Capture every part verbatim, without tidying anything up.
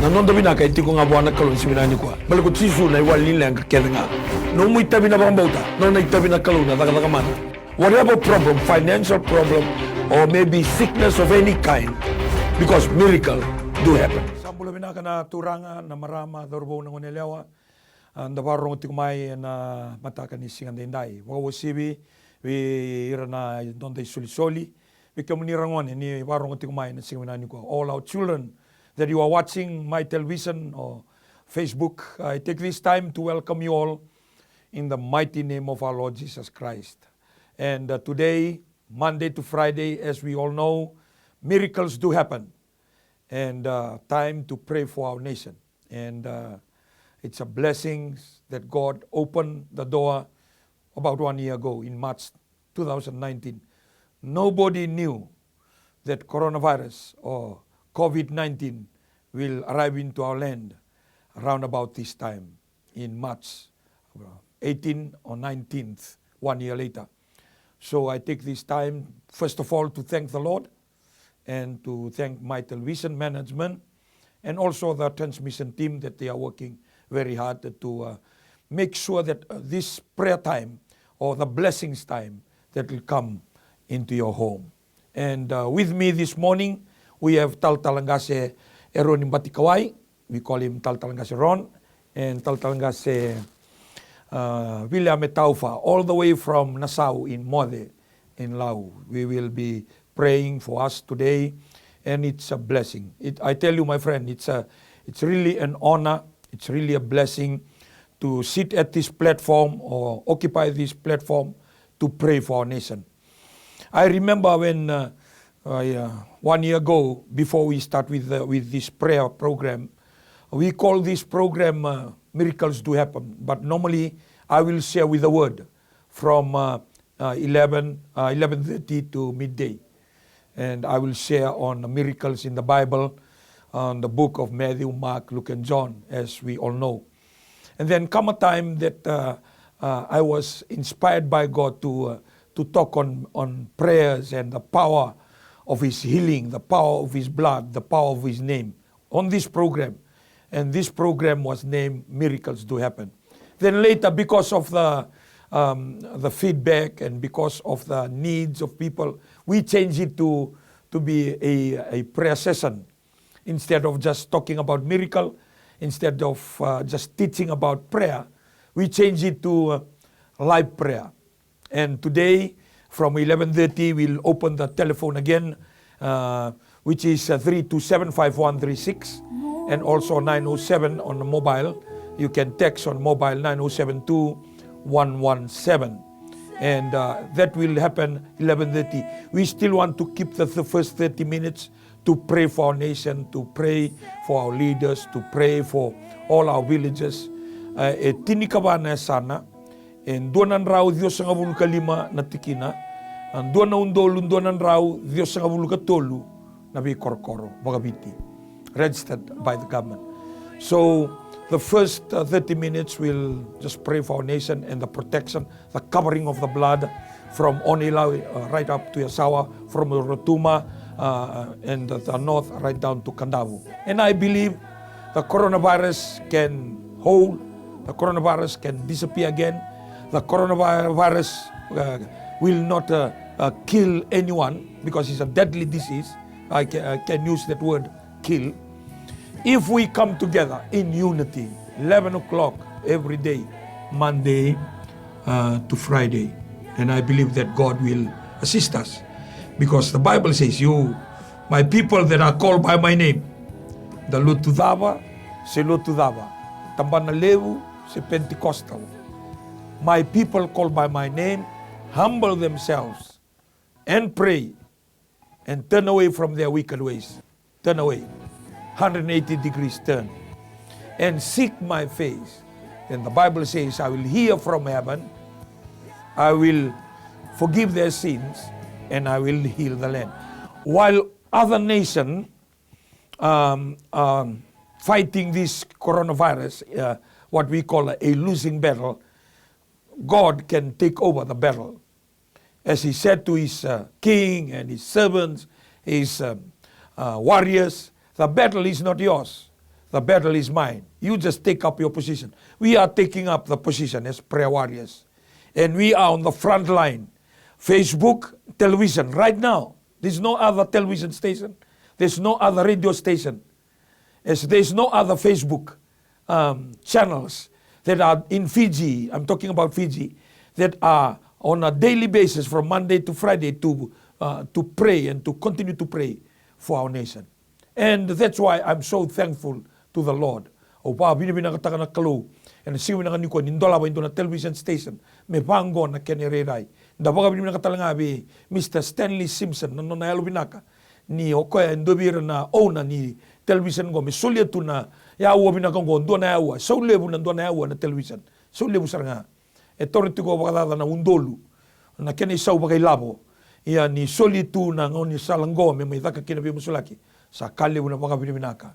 Na noda vinaka e tiko ga vua na Kalou ni siga vinaka nikua. Baleta ko Jisu na iwali ni leqa kece ga. Nomu itavi na vakabauta, nona itavi na Kalou na cakacaka mana. Whatever problem, financial problem, or maybe sickness of any kind, because miracle do happen. Sa bula vinaka na turaga, na marama, cauravou, na goneyalewa. A, da vakarorogo tiko mai ena mataka ni siga daidai. Vakauasivi vei ira na noda isolisoli, vei kemuni ra gone ni vakarorogo tiko mai na siga vinaka nikua. All our children that you are watching my television or Facebook, I take this time to welcome you all in the mighty name of our Lord Jesus Christ. And, uh, today, Monday to Friday, as we all know, miracles do happen. And, uh, time to pray for our nation. And, uh, it's a blessing that God opened the door about one year ago in March two thousand nineteen. Nobody knew that coronavirus or COVID nineteen will arrive into our land around about this time in March, uh, eighteen or nineteenth, one year later. So I take this time, first of all, to thank the Lord and to thank my television management and also the transmission team that they are working very hard to, uh, make sure that, uh, this prayer time or the blessings time that will come into your home. And, uh, with me this morning, we have Talatala Qase Eroni Batikawai. We call him Talatala Qase Ron and Talatala Qase, uh, Viliame Taufa, all the way from Nassau in Moce in Lau. We will be praying for us today, and it's a blessing. It, I tell you, my friend, it's a, it's really an honor. It's really a blessing to sit at this platform or occupy this platform to pray for our nation. I remember when, uh, uh, yeah, one year ago, before we start with, uh, with this prayer program, we call this program, uh, Miracles Do Happen. But normally, I will share with the word from, uh, uh, eleven, uh, eleven thirty to midday. And I will share on the miracles in the Bible, on the book of Matthew, Mark, Luke, and John, as we all know. And then come a time that, uh, uh, I was inspired by God to, uh, to talk on, on prayers and the power of His healing, the power of His blood, the power of His name on this program. And this program was named Miracles Do Happen. Then later, because of the, um, the feedback and because of the needs of people, we changed it to, to be a, a prayer session. Instead of just talking about miracle, instead of, uh, just teaching about prayer, we change it to, uh, live prayer. And today, from eleven thirty, we'll open the telephone again, uh, which is, uh, three two seven five one three six, and also nine oh seven on the mobile. You can text on mobile, nine oh seven two one one seven. And, uh, that will happen eleven thirty. We still want to keep the, the first thirty minutes to pray for our nation, to pray for our leaders, to pray for all our villages. Uh, e tinikava na yasana, e dua na drau ciwasagavulu ka lima na tikina, a dua na udolu dua na drau ciwasagavulu ka tolu na veikorokoro vakaviti, registered by the government. So the first, uh, thirty minutes, we'll just pray for our nation and the protection, the covering of the blood from Oneilau, uh, right up to Yasawa, from Rotuma, uh, and the north right down to Kadavu. And I believe the coronavirus can hold, the coronavirus can disappear again. The coronavirus, uh, will not, uh, uh, kill anyone because it's a deadly disease. I ca-, I can use that word, kill. If we come together in unity, eleven o'clock every day, Monday, uh, to Friday, and I believe that God will assist us, because the Bible says, "You, my people that are called by my name," the Lotu cava se Lotu cava, Tabana Levu se Pentecostal, "My people called by my name humble themselves and pray and turn away from their wicked ways." Turn away. Hundred and eighty degrees turn. "And seek my face." And the Bible says, "I will hear from heaven, I will forgive their sins, and I will heal the land." While other nation, um, um, fighting this coronavirus, uh, what we call a losing battle, God can take over the battle. As He said to His, uh, king and His servants, His, um, uh, warriors, "The battle is not yours. The battle is mine. You just take up your position. We are taking up the position as prayer warriors. And we are on the front line. Facebook, television, right now. There's no other television station. There's no other radio station. As there's no other Facebook um, channels that are in Fiji. I'm talking about Fiji, that are on a daily basis from Monday to Friday to uh, to pray and to continue to pray for our nation. And that's why I'm so thankful to the Lord. Au vakavinavinakataka na Kalou ena siga vinaka nikua ni dolava e dua na television station me vaqo na kena irairai. Da vakavinavinaka tale ga vei Mister Stanley Simpson na nona yalovinaka ni o koya e dua vei ira na owner ni television qo me solia tu na yaua vinaka qo, dua na yaua, sau levu na dua na yaua na television, sau levu sara ga. E toro tiko vakacaca na udolu na kena isau vakailavo. Ia ni soli tu na gaunisala qo me mai caka kina veimasulaki, sa ka levu na vakavinavinaka.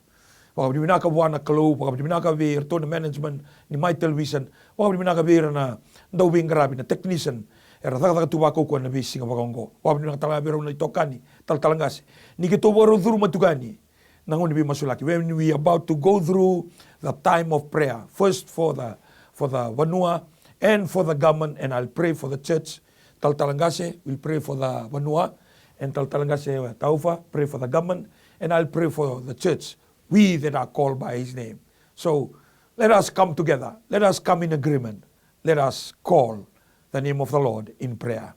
Vakavinavinaka vua na Kalou, vakavinavinaka vei iratou na management ni Mai Television, vakavinavinaka vei ira na dauveiqaravi na technician era cakacaka tu vakaukauwa na veisiga vakaoqo. Vakavinavinaka tale ga vei rau na itokani, talatala qase, ni keitou vakarau curuma tu ga yani na gauna ni veimasulaki. When we about to go through the time of prayer, first for the for the vanua and for the government, and I'll pray for the church. Talatala qase will pray for the vanua, and talatala qase Taufa pray for the government, and I'll pray for the church. We that are called by his name. So let us come together. Let us come in agreement. Let us call the name of the Lord in prayer.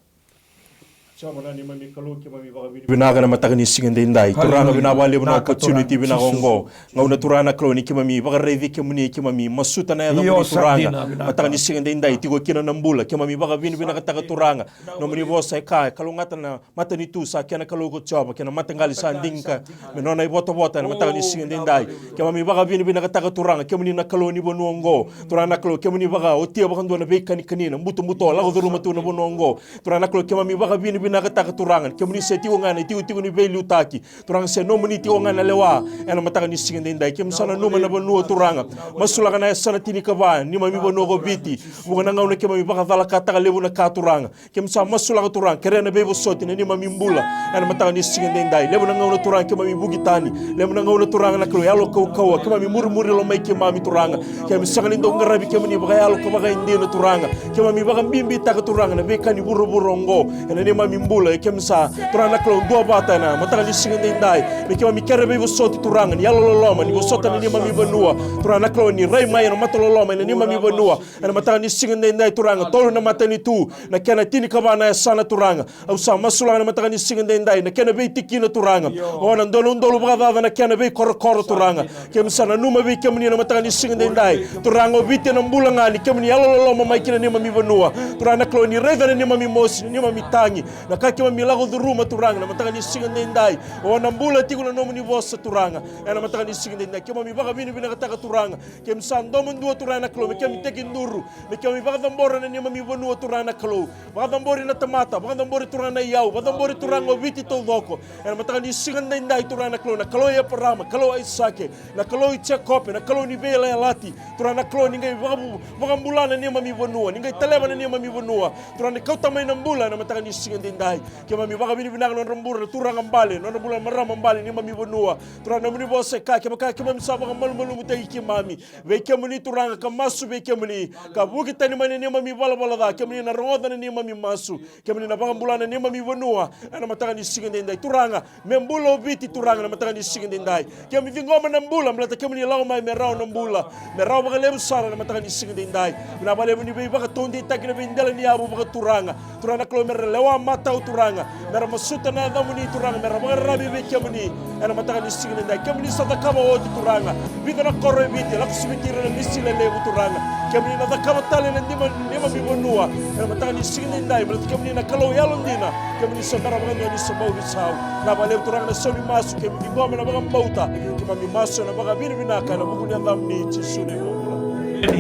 Jiova na neimami Kalou, keimami vakavinavinaka na mataka ni siga daidai. Turaga, vinaka vakalevu na opportunity vinaka oqo. Gauna, Turaga na Kalou, ni keimami vakaraici kemuni, keimami masuta na yacamuni, Turaga. Mataka ni siga daidai tiko kina na bula, keimami vakavinavinakataka, Turaga. Nomuni vosa e kaya, kalougata na matanitu sa kena Kalou ko Jiova, kei na mataqali sa digitaka me nona ivotavota ena mataka ni siga daidai. Keimami vakavinavinakataka, Turaga, kemuni na Kalou ni vanua oqo. Turaga na Kalou, kemuni vakaotia vakadua na veikanikani, na butobuto lako curuma tu na vanua oqo. Turaga na Kalou, keimami vakavinavinakataka, Turaga, kemuni se tiko ga na itikotiko ni veiliutaki. Turaga, se nomuni tiko ga na lewa ena mataka ni siga daidai. Keimami sa nanuma na vanua, Turaga. Masulaka na yasana tinikava neimami vanua ko Viti. Vuqa na gauna keimami vakacalakataka levu na ka, Turaga. Keimami sa masulaka, Turaga, kerea na veivosoti na neimami bula ena mataka ni siga daidai. Levu na gauna, Turaga, keimami vuki tani. Levu na gauna, Turaga na Kalou, yalo kaukauwa, keimami murimuri lomai keimami, Turaga. Keimami sega ni dau qaravi kemuni vakayalo ka vakaidina, Turaga. Keimami vakabibitaka, Turaga, na veika ni vuravura oqo ena neimami bula. Ia keimami sa, Turaga na Kalou, duavata ena mataka ni siga daidai me keimami kere veivosoti, Turaga, ni yalololoma, ni vosota na neimami vanua. Turaga na Kalou, ni rai mai ena mataloloma ena neimami vanua ena mataka ni siga daidai, Turaga. Tolu na matanitu, na kena tinikava na yasana, Turaga. Au sa masulaka na mataka ni siga daidai na kena veitikina, Turaga. O na dua na udolu vakacaca na kena veikorokoro, Turaga. Keimami sa nanuma vei kemuni na mataka ni siga daidai, Turaga, o Viti ena bula ga ni keimami yalololoma mai ki na neimami vanua. Turaga na Kalou, ni raica na neimami mosi, na neimami tagi, na ka keimami lako curuma, Turaga, na mataka ni siga daidai. O na bula tiko na nomuni vosa, Turaga, ena mataka ni siga daidai. Keimami vakavinavinakataka, Turaga. Keimami sa domo dua, Turaga na Kalou, me keimami tekiduru, me keimami vakacabora na neimami vanua, Turaga na Kalou. Vakacabori na tamata, vakacabori, Turaga, na iyau, vakacabori, Turaga, o Viti taucoko. Ena mataka ni siga daidai, Turaga na Kalou, na Kalou i Eparama, Kalou i Aisake, na Kalou i Jekope, na Kalou ni veiyalayalati. Turaga na Kalou, ni qai vakavu-, vakabula na neimami vanua, ni qai taleva na neimami vanua. Turaga, ni kauta mai na bula ena mataka ni siga daidai. Keimami vakavinavinaka na nodra bula na turaga bale, na nodra bula na marama bale ni neimami vanua. Turaga, nomuni vosa e kaya, kevaka keimami sa vakamalumalumutaki keimami vei kemuni, Turaga, ka masu vei kemuni, ka vuki tani mai na neimami valavala ca, kemuni na rogoca na neimami masu, kemuni na vakabula na neimami vanua ena mataka ni siga daidai, Turaga. Me bula o Viti, Turaga, na mataka ni siga daidai. Keimami ciqoma na bula baleta kemuni lako mai me rawa na bula, me rawa vakalevu sara na mataka ni siga daidai. Vinaka vakalevu ni veivakataudeitaki na veidela ni yavu vakaturaga. Turaga na Kalou, me ra lewa matau, Turaga, me ra masuta na yacamuni, Turaga, me ra vakararavi vei kemuni ena mataka ni siga daidai. Kemuni sa cakava oti, Turaga, vica na koro e Viti, lako siviti ira na misi lelevu, Turaga. Kemuni na cakava tale ena neima-, neimami vanua ena mataka ni siga daidai, baleta kemuni na Kalou yalodina. Kemuni sa bera vakadua ni sa bau veisau. Vinaka vakalevu, Turaga, na saumi masu, keimami ciqoma na vakabauta, keimami masu ena vakavinavinaka ena vuku ni yacamuni Jisu na iVakabula.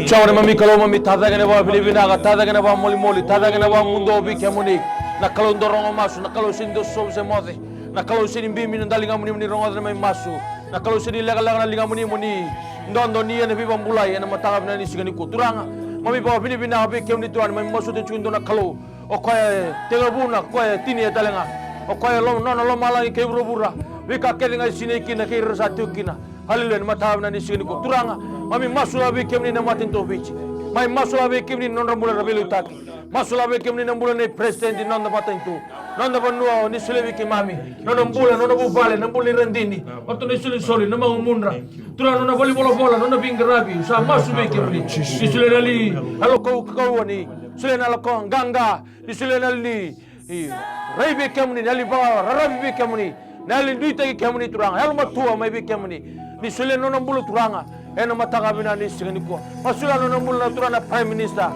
Jiova na neimami Kalou, keimami tacake na vakavinavinaka, tacake na vakamolimoli, tacake na vakamuduo vei kemuni. Na Kalou dau rogo masu, na Kalou sega ni dau sovu se moce, na Kalou sega ni bibi na daligamuni mo ni rogoca na neimami masu, na Kalou sega ni lekaleka na ligamuni mo ni dodo ni ia na veivakabulai ena mataka vinaka ni siga nikua. Turaga, keimami vakavinavinaka vei kemuni, Turaga, keimami masuta tiko e dua na Kalou. O koya e tekivuna, o koya e tinia tale ga. O koya e lo-, nona lomalagi kei vuravura. Veika kece ga e sinai kina kei ira sa tiko kina. Haleluya, ni mataka vinaka ni siga nikua. Turaga, mami masulaka vei kemuni na matanitu o Viti. Mai masulaka vei kemuni na nodra bula na veiliutaki. Masulaka vei kemuni na bula nei president ni noda matanitu. Noda vanua ni solia vei keimami. Nona bula, nona vuvale, na bula ni radini. Vata na isolisoli, na magumudra. Turaga nona valivolavola, nona veiqaravi. Sa masu vei kemuni. Ni solia na li, na lokou kaukauwa ni. Solia na lokou qaqa. Ni solia na li. Ni rai vei kemuni, na yalo ni vakararavi vei kemuni, na yalo ni nuitaki kemuni Turaga, yalo matua mai vei kemuni. Ni solia na nona bula Turaga, ena mataka vinaka ni siga nikua. Masulaka na nona bula na Turaga na Prime Minister,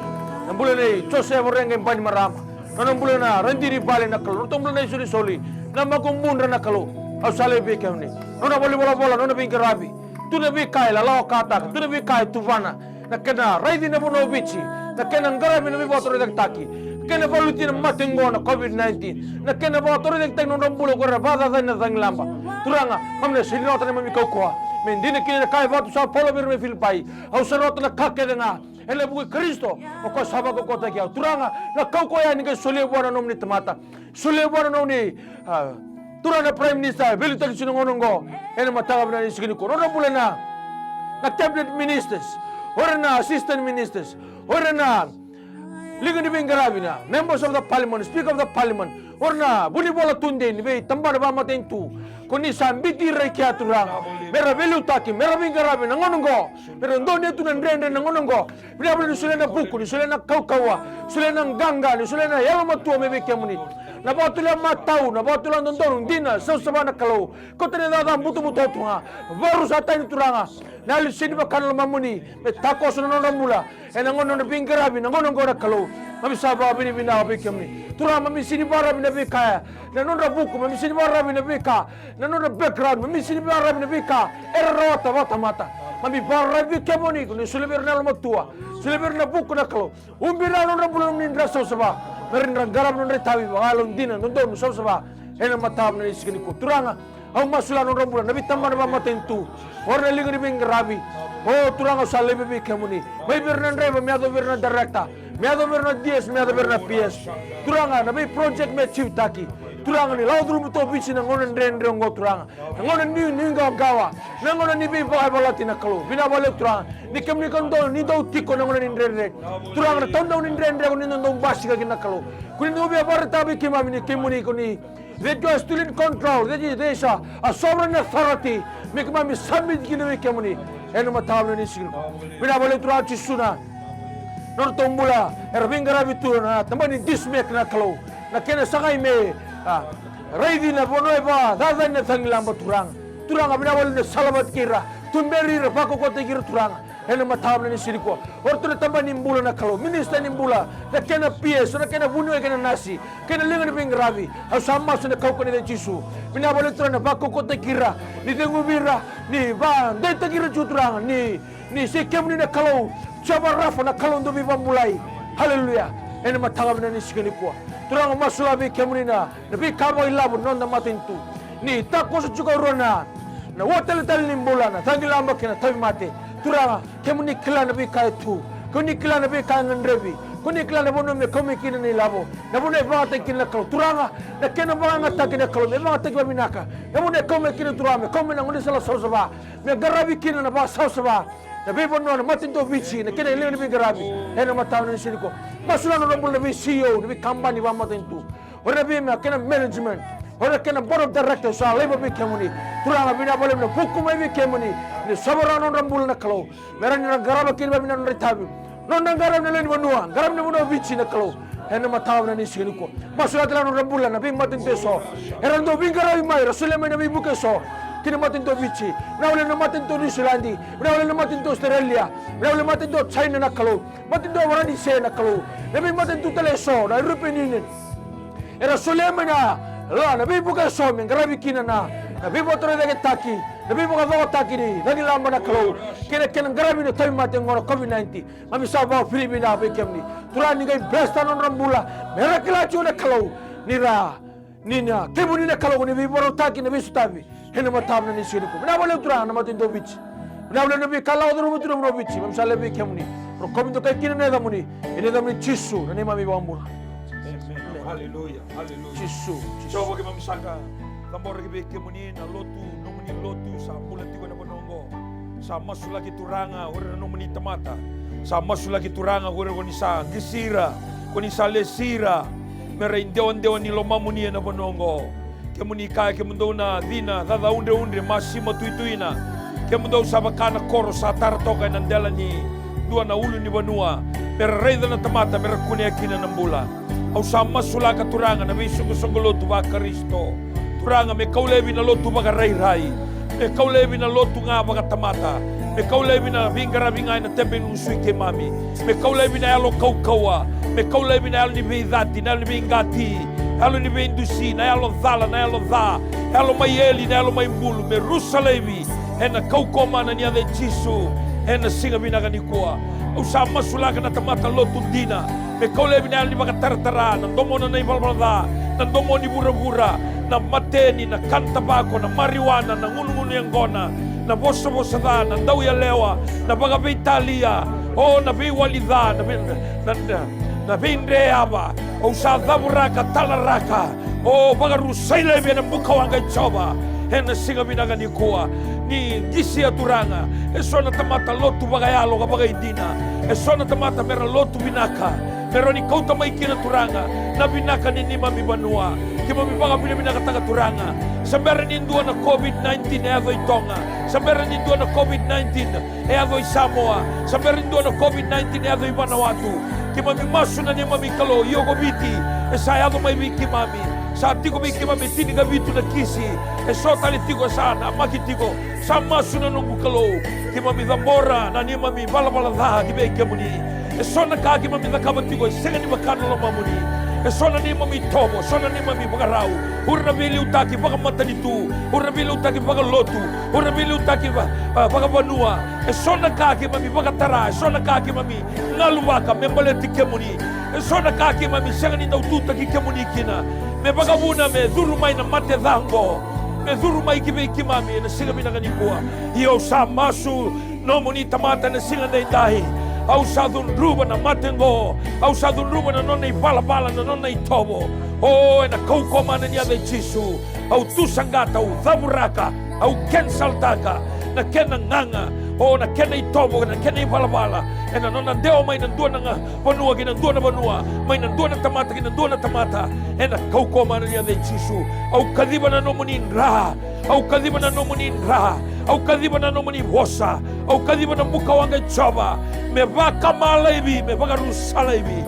na bula nei Joseph Voreqe Bainimarama, na nona bula na radini vale na Kalou, na nona bula na isolisoli, na makubudra na Kalou. Au sa laivi vei kemuni. Nona valivolavola, nona veiqaravi. Tu na veika e lalawakataka, tu na veika e tuvana. Na kena raici na vanua o Viti, na kena qaravi na veivakatorocaketaki, na kena valuti na mate oqo na COVID nineteen, na kena vakatorocaketaki na nodra bula ko era vakacacani na cagilaba. Turaga, mami na sega ni rawata na neimami kaukauwa. Me dina kina na ka e vakatusa o Paula vei ira mai Filipai, au sa rawata na ka kece ga ena vuku i Karisito, o koya sa vakaukauwataki au. Turaga, na kaukauwa ya ni qai solia vua na nomuni tamata. Solia vua na nomuni, a, Turaga na Prime Minister, veiliutaki tu na gauna oqo, ena mataka vinaka ni siga nikua. Nodra bula na, na cabinet ministers, o ira na assistant ministers, o ira na liga ni veiqaravi na members of the parliament, speaker of the parliament, o ira na vunivola tudei ni veitabana vakamatanitu. Ko ni sa biuti ira i kea Turaga, mera veiliutaki, mera veiqaravi na gauna oqo, mera donuya tu na dredre na gauna oqo. Vinaka vakalevu ni solia na vuku, ni solia na kaukauwa, solia na qaqa, ni solia na yalo matua mai vei kemuni. Na vakatulewa matau, na vakatulewa dodonu, dina, savasava na Kalou. Kauta na icaca butobuto Turaga. Vakarusataki Turaga. Na yalo ni sega ni vaka na lomamuni, me takoso na nodra bula. Ena gauna nodra veiqaravi, na gauna oqo na Kalou. Mami sa vakavinavinaka vei kemuni. Turaga, mami sega ni vakararavi na veika ya. Na nodra vuku, mami sega ni vakararavi na veika. Na nodra background, mami sega ni vakararavi na veika era rawata vakatamata. Mami vakararavi vei kemuni, ko ni solia vei ira na yalo matua, solia vei ira na vuku na Kalou. Ubi ira na nodra bula na nomuni dra savasava, mera dra qarava na nodra itavi vakayalodina, dodonu, savasava. Ena mataka vinaka ni siga nikua Turaga, au masulaka na nodra bula na veitabana vakamatanitu, o ira na liga ni veiqaravi. O Turaga, au sa laivi vei kemuni. Mai vei ira na draiva, me yaco vei ira na director, me yaco vei ira na D S, me yaco vei ira na P S. Turaga, na vei project me achieve-taki. Turaga, ni lako curuma tu o Viti na gauna dredre oqo Turaga. Na gauna ni, ni qawaqawa, na gauna ni veivakayavalati na Kalou. Vinaka vakalevu Turaga, ni kemuni ka dau, ni dau tiko na gauna ni dredre. Turaga, na taudaku ni dredre ko ni dau, dau basika kina na Kalou. Ko ni dau via vakaraitaka vei keimami ni kemuni ko ni, that you are still in control, that is, there is a, a sovereign authority. Me keimami submit kina vei kemuni. Ena mataka vinaka ni siga nikua. Vinaka vakalevu Turaga Jisu na nodratou bula era veiqaravi tu na tabana ni Dismec na Kalou. Na kena sagai me, a, raici na vanua e vakacacani na cagilaba Turaga. Turaga, vinaka vakalevu na salavata kei ira, tuberi ira, vakaukauwataki ira Turaga. Ena mataka vinaka ni siga nikua. O ratou na tabana ni bula na Kalou, minisita ni bula, na kena P S, na kena vuniwai, kei na nasi, kei na liga ni veiqaravi. Au sa masu ena kaukauwa ni yaca i Jisu. Vinaka vakalevu Turaga na vakaukauwataki ira, ni ceguvi ira, ni vakadeitaki ira tiko Turaga, ni Ni se kemuni na Kalou, Jiova Rafa na Kalou dau veivakabulai. Haleluya. Ena mataka vinaka ni siga nikua. Turaga, masulaka vei kemuni na, na veika vakailavo ni noda matanitu. Ni takoso tiko e rua na, na ua taleitale ni bula, na cagilaba kei na tauvimate. Turaga, kemuni kila na veika e tu. Kemuni kila na veika e gadrevi. Kemuni kila na vanua me kau mai kina na ilavo. Na vanua e vakayagataki kina na Kalou. Turaga, na kena vakayagataki na Kalou, me vakayagataki vakavinaka. Na vanua e kau mai kina Turaga, me kau mai na gaunisala savasava. Me qaravi kina na vakasavasava. Na veivanua, na matanitu o Viti, na kena liga ni veiqaravi. Ena mataka ni siga nikua. Masulaka na nodra bula na vei C E O, na veikabani vakamatanitu. O ira na vei, na kena management. O ira na kena board of directors, sa laiva vei kemuni. Turaga, vinaka vakalevu na vuku mai vei kemuni. Ni sova rawa na nodra bula na Kalou. Me rawa ni ra qarava kina vakavinaka na nodra itavi. Nodra qaravi na lewe ni vanua, qaravi na vanua o Viti na Kalou. Ena mataka vinaka ni siga nikua. Masulaka tale na nodra bula na veimatanitu eso. Era dau veiqaravi mai, ra solia mai na veivuke eso ki na matanitu o Viti. Vinaka vakalevu na matanitu o Niusiladi. Vinaka vakalevu na matanitu o Australia. Vinaka vakalevu na matanitu o China na Kalou. Matanitu o Varanise na Kalou. Na veimatanitu tale eso, na European Union. Era solia mai na, la, na veivuke eso me qaravi kina na, na veivakatorocaketaki, na veivakacokotaki ni cagilaba na Kalou. Kei na kena qaravi na tauvimate oqo na COVID nineteen. Mami sa vakavinavinaka vei kemuni. Turaga, ni qai bless-taka na nodra bula. Me ra kila tiko na Kalou ni ra, ni na kemuni na Kalou ko ni veivakarautaki, na veisotavi. Ena mataka vinaka ni siga nikua. Vinaka vakalevu Turaga na matanitu o Viti. Vinaka vakalevu na veika lako curuma tu na vanua o Viti. Mami sa laiva vei kemuni. Rokovi dokai kina na yacamuni. Ena yacamuni Jisu na neimami iVakabula. Amen. Haleluya. Haleluya. Jisu. Jisu. Jiova, keimami sa qai caboraki vei kemuni na lotu, nomuni lotu sa bula tiko ena vanua oqo. Sa masulaki Turaga o ira na nomuni tamata. Sa masulaki Turaga o ira ko ni sa qisi ira, ko ni sa lesi ira, me ra idewadewa ni lomamuni ena vanua oqo. Kemuni kaya kemudou na cina cacaudreudre, masi matuituina. Kemudou sa vaka na koro sa tara toka ena dela ni dua na ulunivanua, me ra raica na tamata, me ra kunea kina na bula. Au sa masulaka Turaga na veisoqosoqo lotu vaKarisito. Turaga, me kau laivi na lotu vakarairai, me kau laivi na lotu ga vakatamata, me kau laivi na veiqaravi ga ena tebe ni gusui keimami, me kau laivi na yalo kaukauwa, me kau laivi na yalo ni veicati, na yalo ni veiqati, yalo ni veidusi, na yalo cala, na yalo ca, yalo mai eli, na yalo mai bulu, me rusa laivi ena kaukaua mana ni yaca i Jisu ena siga vinaka nikua. Au sa masulaka na tamata lotu dina, me kau laivi na yalo ni vakataratara, na domona na ivalavala ca, na domona ni vuravura, na mateni, na kana tavako, na mariwana, na gunugunu yaqona, na vosavosa ca, na dauyalewa, na vakaveitalia, o na veiwali ca, na vei-, na, na, na veidreyava. Au sa cavuraka, talaraka, o vakarusai laivi ena bukawaqa i Jiova ena siga vinaka nikua. Ni qisia Turaga eso na tamata lotu vakayalo ka vakaidina, eso na tamata me ra lotu vinaka, me rawa ni kauta mai kina Turaga na vinaka ni neimami vanua. Keimami vakavinavinakataka Turaga, se bera ni dua na COVID nineteen e yaco i Toga, se bera ni dua na COVID nineteen e yaco i Samoa, se bera ni dua na COVID nineteen e yaco i Vanuatu. Keimami masu na neimami Kalou, i Okoviti e sa yaco mai vei keimami, sa tiko vei keimami e tinikavitu na kisi, eso tale tiko e sa namaki tiko. Sa masu na noqu Kalou, keimami cabora na neimami valavala ca ki vei kemuni. Eso na ka keimami cakava tiko e sega ni vaka na lomamuni. Eso na neimami itovo, eso na neimami vakarau, o ira na veiliutaki vakamatanitu, o ira na veiliutaki vakalotu, o ira na veiliutaki va-, a, vakavanua. Eso na ka keimami vakatara, eso na ka keimami galuvaka me baleti kemuni. Eso na ka keimami sega ni dau tutaki kemuni kina, me vakavuna me curu mai na mate ca oqo, me curu mai ki vei keimami ena siga vinaka nikua. Ia au sa masu, nomuni tamata ena siga edaidai. Au sa cudruva na mate oqo, au sa cudruva na nona ivalavala, na nona itovo. O, ena kaukaua mana ni yaca i Jisu, au tusaqata, au cavuraka, au kensaltaka na kena gaga, o, na kena itovo, na kena ivalavala, ena nona dewa mai na dua na ga vanua ki na dua na vanua, mai na dua na tamata ki na dua na tamata, ena kaukaua mana ni yaca i Jisu. Au kaciva na nomuni dra, au kaciva na nomuni dra, au kaciva na nomuni vosa, au kaciva na bukawaqa i Jiova, me vakama laivi, me vakarusa laivi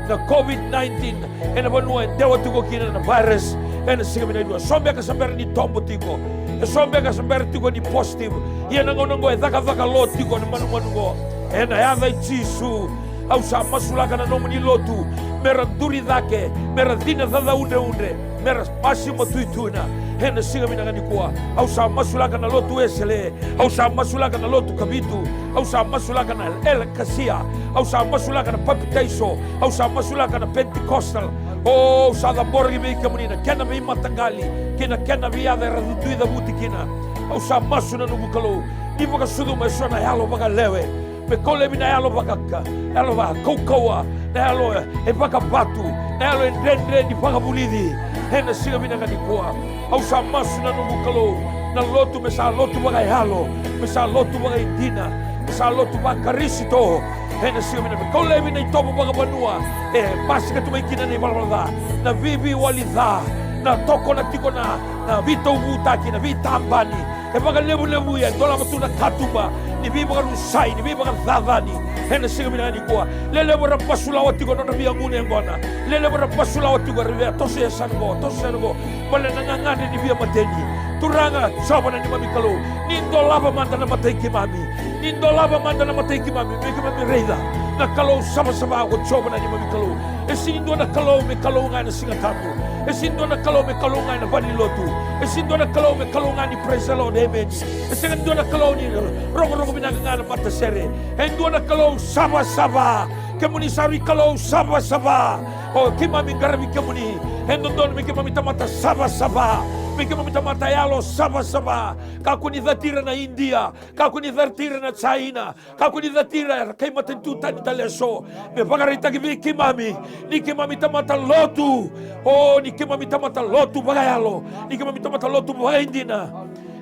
na COVID nineteen ena vanua e dewa tiko kina na virus ena siga vinaka nikua. Eso beka sa bera ni tobo tiko, eso beka sa bera tiko ni positive. Ia na gauna oqo e cakacaka lo tiko na manumanu oqo. Ena yaca i Jisu, au sa masulaka na nomuni lotu me ra duri cake, me ra cina cacaudreudre, me ra masi matuituina ena siga vinaka nikua. Au sa masulaka na lotu Wesele, au sa masulaka na lotu Kavitu, au sa masulaka na Elekasia, au sa masulaka na papitaiso, au sa masulaka na Pentecostal. O, au sa cabora ki vei kemuni na kena veimataqali kei na kena veiyaca era dui cavuti kina. Au sa masu na noqu Kalou, ni vakasucuma eso na yalo vakalewe, me kau laivi na yalo vakaka, yalo vakaukauwa, na yalo e vakavatu, na yalo e dredre ni vakavulici ena siga vinaka nikua. Au sa masu na noqu Kalou, na lotu me sa lotu vakayalo, me sa lotu vakaidina, me sa lotu vaKarisito ena siga vinaka. Me kau laivi na itovo vakavanua e basika tu mai kina na ivalavala ca, na veiveiwali ca, na tokona tiko na, na veitauvutaki, na veitabani, e vakalevulevuya, e dolava tu na katuba ni veivakarusai, ni veivakacacani ena siga vinaka nikua. Lelevu era basulawa tiko na nodra veiyagu na yaqona. Lelevu era basulawa tiko, era via toso yasana oqo, toso yasana oqo. Baleta na gagadre ni via mateni. Turaga Jiova na neimami Kalou, ni dolava mada na matai keimami. Ni dolava mada na matai keimami me keimami raica na Kalou savasava ko Jiova na neimami Kalou. E sega ni dua na Kalou me Kalou ga ena Siga Tabu. E sega ni dua na Kalou me Kalou ga ena valenilotu. E sega ni dua na Kalou me Kalou ga ni praise the Lord, amen. E sega ni dua na Kalou ni rogorogo vinaka ga ena matasere. E dua na Kalou savasava. Kemuni sa rui Kalou savasava. O, keimami qaravi kemuni. E dodonu me keimami tamata savasava, me keimami tamata yalo savasava. Kakua ni cati ira na Idia, kakua ni cati ira na Jaina, kakua ni cati ira era kai matanitu tani tale eso. Me vakaraitaki vei keimami ni keimami tamata lotu. O, ni keimami tamata lotu vakayalo, ni keimami tamata lotu vakaidina.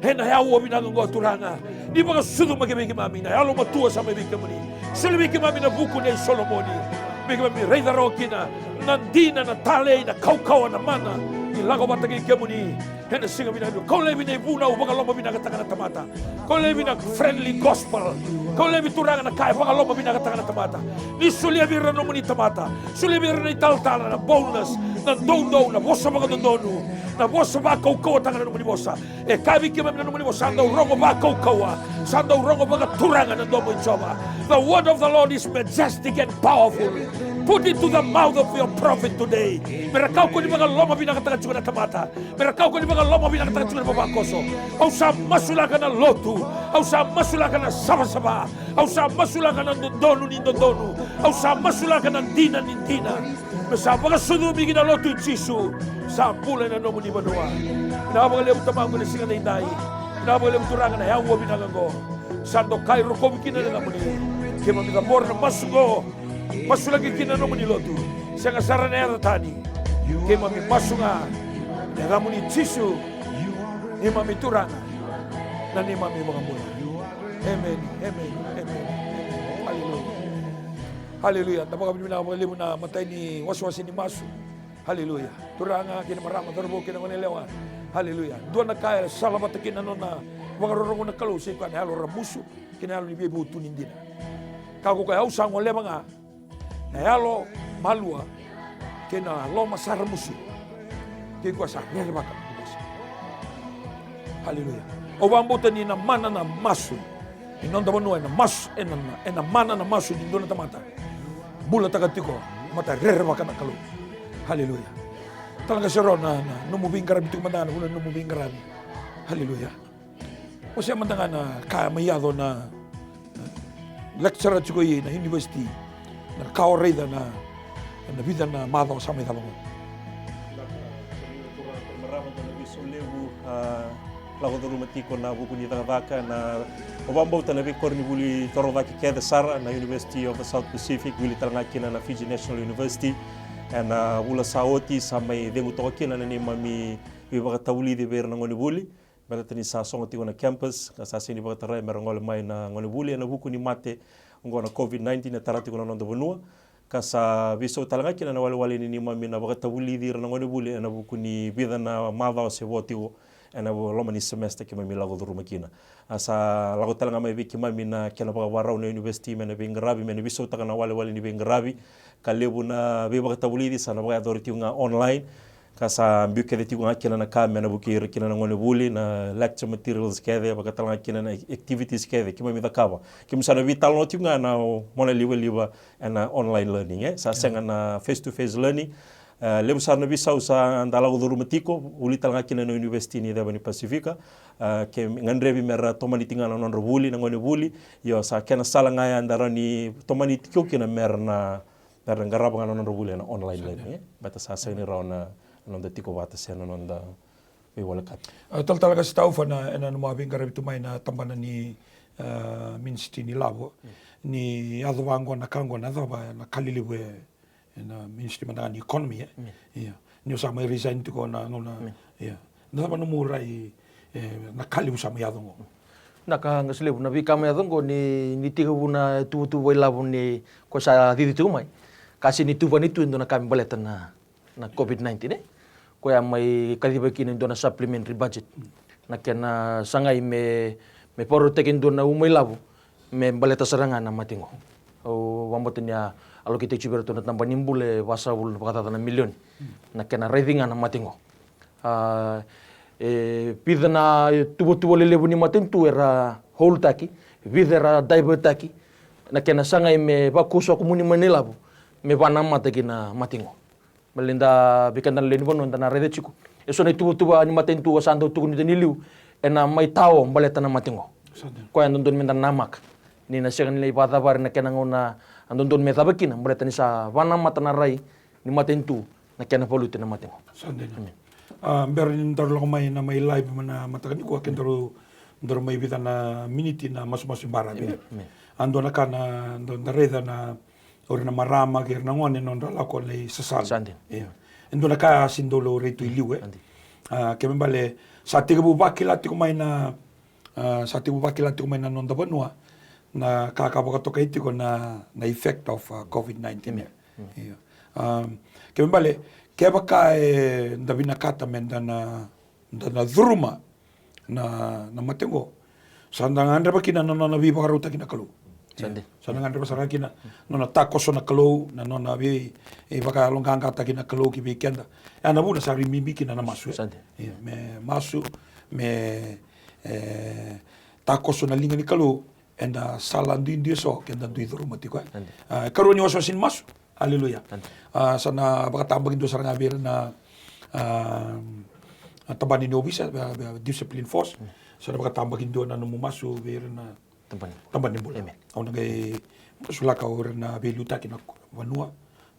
Ena yaua vinaka oqo Turaga, ni vakasucumaki vei keimami na yalomatua sa mai vei kemuni. Soli vei keimami na vuku nei Solomoni, me keimami raica rawa kina na dina, na talei, na kaukauwa, na mana ni lako vata kei kemuni. Ena siga vinaka nikua, kau laivi na ivunau vakalomavinakataka na tamata. Kau laivi na friendly gospel. Kau laivi Turaga na ka e vakalomavinakataka na tamata. Ni solia vei ira na nomuni tamata. Solia vei ira na italatala, na boldness, na doudou, na vosa vakadodonu, na vosa vakaukauwataka na nomuni vosa. E kaya vei keimami na nomuni vosa, sa dau rogo vakaukauwa, sa dau rogo vakaturaga na domo i Jiova. The word of the Lord is majestic and powerful. Put it to the mouth of your prophet today. Me ra kakua ni vakalomavinakataka tiko na tamata. Me ra kakua ni vakalomavinakataka tiko na vavakoso. Au sa masulaka na lotu. Au sa masulaka na savasava. Au sa masulaka na dodonu ni dodonu. Au sa masulaka na dina ni dina. Me sa vakasucumi ki na lotu i Jisu. Sa bula ena nomuni vanua. Vinaka vakalevu Tamaqu ena siga edaidai. Vinaka vakalevu Turaga na yaua vinaka oqo. Sa dokai rokovi kina na yacamuni. Keimami cabora na masu oqo. Masulaki kina na nomuni lotu. Sega sara na yaca tani. Keimami masu ga ena yacamuni Jisu. Neimami Turaga. Na neimami iVakabula. Emeni, emeni, emeni, emeni. Haleluya. Haleluya. Da vakavinavinaka vakalevu na imatai ni wasewase ni masu. Haleluya. Turaga kei na marama, cauravou kei na goneyalewa. Haleluya. Dua na ka e salavata kina na nona vakarorogo na Kalou, sa i koya na yalo ramusu kei na yalo ni veivutuni dina. Ka ko koya, au sa goleva ga na yalo malua kei na loma sa ramusu. Kei koya sa rerevaka na vosa. Haleluya. Au vakabauta ni na mana na masu. Ni noda vanua ena masu, ena, ena mana na masu ni dua na tamata. Bulataka tiko, mata rerevaka na Kalou. Haleluya. Tala ga sara na, na nomu veiqaravi tiko mada ga na vuna nomu veiqaravi. Haleluya. Wasea mada ga na ka mai yaco na, na lecturer tiko i na university. Na ka o raica na, na vica na macawa sa mai cava gona. Marama, dua na veisau levu, a, lako curuma tiko na vuku ni cakacaka, na, au vakabauta na veikoronivuli torocake kece sara, na University of the South Pacific, wili tale ga kina na Fiji National University. Ena vula sa oti sa mai cegu toka kina na neimami veivakatavulici vei ira na gonevuli. Baleta ni sa sogo tiko na campus, ka sa sega ni vakatarai me ra gole mai na gonevuli ena vuku ni mate oqo na COVID nineteen e tara tiko na noda vanua. Ka sa veisau tale ga kina na walewale ni neimami na vakatavulici ira na gonevuli ena vuku ni vica na macawa se vo tiko ena loma ni semester keimami lako curuma kina. A sa lako tale ga mai vei keimami na kena vakavakarau na university me na veiqaravi, me na veisautaka na walewale ni veiqaravi. Ka levu na veivakatavulici sa na vakayacori tiko ga online. Ka sa biu kece tiko ga kina na ka me na vukei ira kina na gonevuli, na lecture materials kece, vakatale ga kina na activities kece keimami cakava. Keimami sa na veitalanoa tiko ga na monalivaliva ena online learning, e sa sega na face to face learning. E, levu sara na veisau sa da lako curuma tiko, vuli tale ga kina na University ni Ceva ni Pasifika. E, ke gadrevi me ra tomani tiko ga na nodra vuli na gonevuli. Io, sa kena sala ga ya da rawa ni tomani tiko kina me ra na me ra qarava ga na nodra vuli ena online learning, e? Baleta sa sega ni rawa na noda tiko vata se na noda veiwalekati. A, talatala Kasitaufa, na, ena nomu a veiqaravi tu mai na tabana ni, a, Ministry ni Lavo, ni yaco vaqo na ka qo na yacova na ka lelevu e, ena Ministry mada ga ni Economy, e? Io. Ni o sa mai resign tiko na gauna, io. Na cava nomu rai, e, na ka levu sa mai yaco qo? Na ka qase levu, na veika mai yaco qo ni, ni tekivu na tuvatuva ilavo ni ko sa cici tiko mai. Ka sega ni tuvani tu e dua na ka me baleta na, na COVID nineteen, e? Ko ya mai kaciva kina e dua na supplementary budget. Na kena sagai me, me vakarautaki e dua na uma ilavo me baleta sara ga na mate qo. Au vakabauta ni a allocate-taki tiko vei iratou na tabana ni bula e vasagavulu vakacaca na milioni na kena raici ga na mate qo. A, e vica na tuvatuva lelevu ni matanitu era hold-taki, vica era divert-taki, na kena sagai me vakusakumuni mai na ilavo me vanamata kina mate qo. Baleta ni da, vei keda na lewe ni vanua da na raica tiko, e so na ituvatuva ni matanitu sa dau tukuni tu ni liu, ena mai tao baleta na mate qo. Koya e dodonu me da namaka ni na sega ni lai vakacavari na kena gauna a dodonu me cava kina, baleta ni sa vanamata na rai ni matanitu na kena valuti na mate qo. Sa dina. A, bera ni daru lako mai na mai live mai na mataka nikua, ke daru, daru mai vica na miniti na masumasu i baravi. A dua na ka na, da, da raica na, o ira na marama kei ira na gone nodra lako lai sasala. Sa dina. Io. E dua na ka a sega ni dau laurai tu i liu, e. Sa dina. A, kena ibalebale sa tekivu vakila tiko mai na, a, sa tekivu vakila tiko mai na noda vanua na ka ka vakatokai tiko na, na effect of, a, COVID nineteen. Io. A, kena ibalebale kevaka eda vinakata meda na, da na curuma na, na mate oqo, sa da gadreva kina na nona veivakarautaki na Kalou. Sa dina. Sa da gadreva sara ga kina na nona takoso na Kalou, na nona vei, e, vakayaloqaqataki na Kalou ki vei keda. E na vuna sa ri bibi kina na masu, e. Sa dina. Io, me masu, me, e, takoso na liga ni Kalou ena sala duidui eso keda dui curuma tiko, e. Sa dina. A, karua ni wasewase ni masu. Aleluya. Amen. A, sa na vakatabakidua sara ga vei ira na, a, a, tabana ni ovisa, a, a, discipline force. Mm. Sa na vakatabakidua na nomu masu vei ira na tabana ni bula. Tabana ni bula. Amen. Au na qai masulaka o ira na veiliutaki na vanua,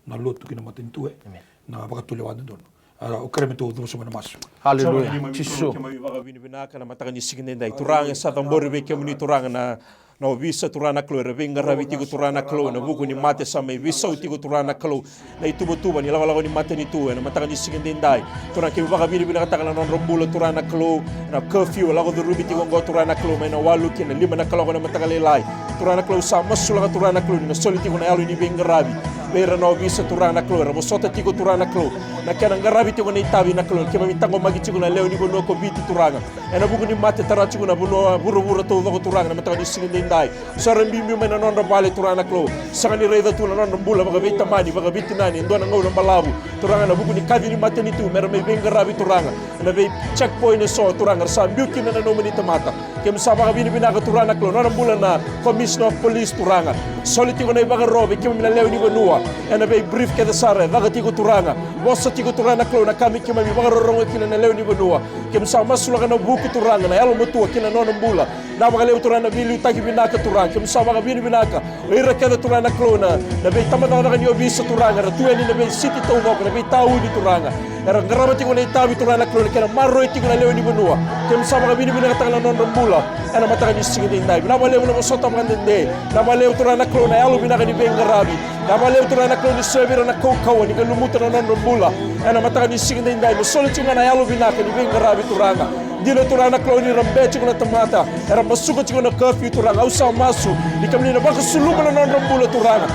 na lotu kei na matanitu, e. Amen. Na vakatulewa dodonu. A, au kerea me tou cuva sobu ena masu. Aleluya. Jisu. Keimami vakavinavinaka na mataka ni siga edaidai. Turaga, sa cabori vei kemuni, Turaga, na, na ovisa, Turaga na Kalou, era veiqaravi tiko, Turaga na Kalou, ena vuku ni mate sa mai veisau tiko, Turaga na Kalou, na ituvatuva ni lakolako ni matanitu ena mataka ni siga edaidai. Turaga, keimami vakavinavinakataka na nodra bula, Turaga na Kalou, na curfew e lako curumi tiko oqo, Turaga na Kalou, mai na walu ki na lima na kaloko ena mataka lailai. Turaga na Kalou, sa masulaka, Turaga na Kalou, ni na soli tiko na yalo ni veiqaravi vei ira na ovisa, Turaga na Kalou, era vosota tiko, Turaga na Kalou, na kena qaravi tiko na itavi, na Kalou, keimami taqomaki tiko na lewe ni vanua ko Viti, Turaga, ena vuku ni mate tara tiko na vanua vuravura taucoko, Turaga, na mataka ni siga edaidai. So era biubiu mai na nodra vale, Turaga na Kalou, sega ni raica tu na nodra bula vakaveitamani, vakaveitinani, e dua na gauna balavu, Turaga, ena vuku ni kaci ni matanitu, me ra mai veiqaravi, Turaga, ena vei checkpoint eso, Turaga, era sa biu kina na nomuni tamata. Keimami sa vakavinavinaka, Turaga na Kalou, na nona bula na Commissioner of Police, Turaga. Soli tiko na ivakaro vei keimami na lewe ni vanua ena vei brief kece sara e caka tiko, Turaga. Vosa tiko, Turaga na Kalou, na ka me keimami vakarorogo kina na lewe ni vanua. Keimami sa masulaka na vuku, Turaga, na yalomatua kei na nona bula. Na vakalevu, Turaga, na veiliutaki vinaka, Turaga. Keimami sa vakavinavinaka o ira kece, Turaga na Kalou, na, na veitabacakacaka ni ovisa, Turaga, era tu yani na veisiti taucoko, na veitauni, Turaga. Era qarava tiko na itavi, Turaga na Kalou, na kena maroroi tiko na lewe ni vanua. Keimami sa vakavinavinakataka na nodra bula ena mataka ni siga edaidai. Vinaka vakalevu na vosota vakadede. Vinaka vakalevu, Turaga na Kalou, na yalo vinaka ni veiqaravi. Vinaka vakalevu, Turaga na Kalou, ni solia vei ira na kaukauwa ni qai lumuta na nodra bula ena mataka ni siga edaidai. Me soli tiko ga na yalo vinaka ni veiqaravi, Turaga. Dina, Turaga na Kalou, ni ra bea tiko na tamata, era masuka tiko na curfew, Turaga. Au sa masu ni kemuni na vakasuluma na nodra bula, Turaga,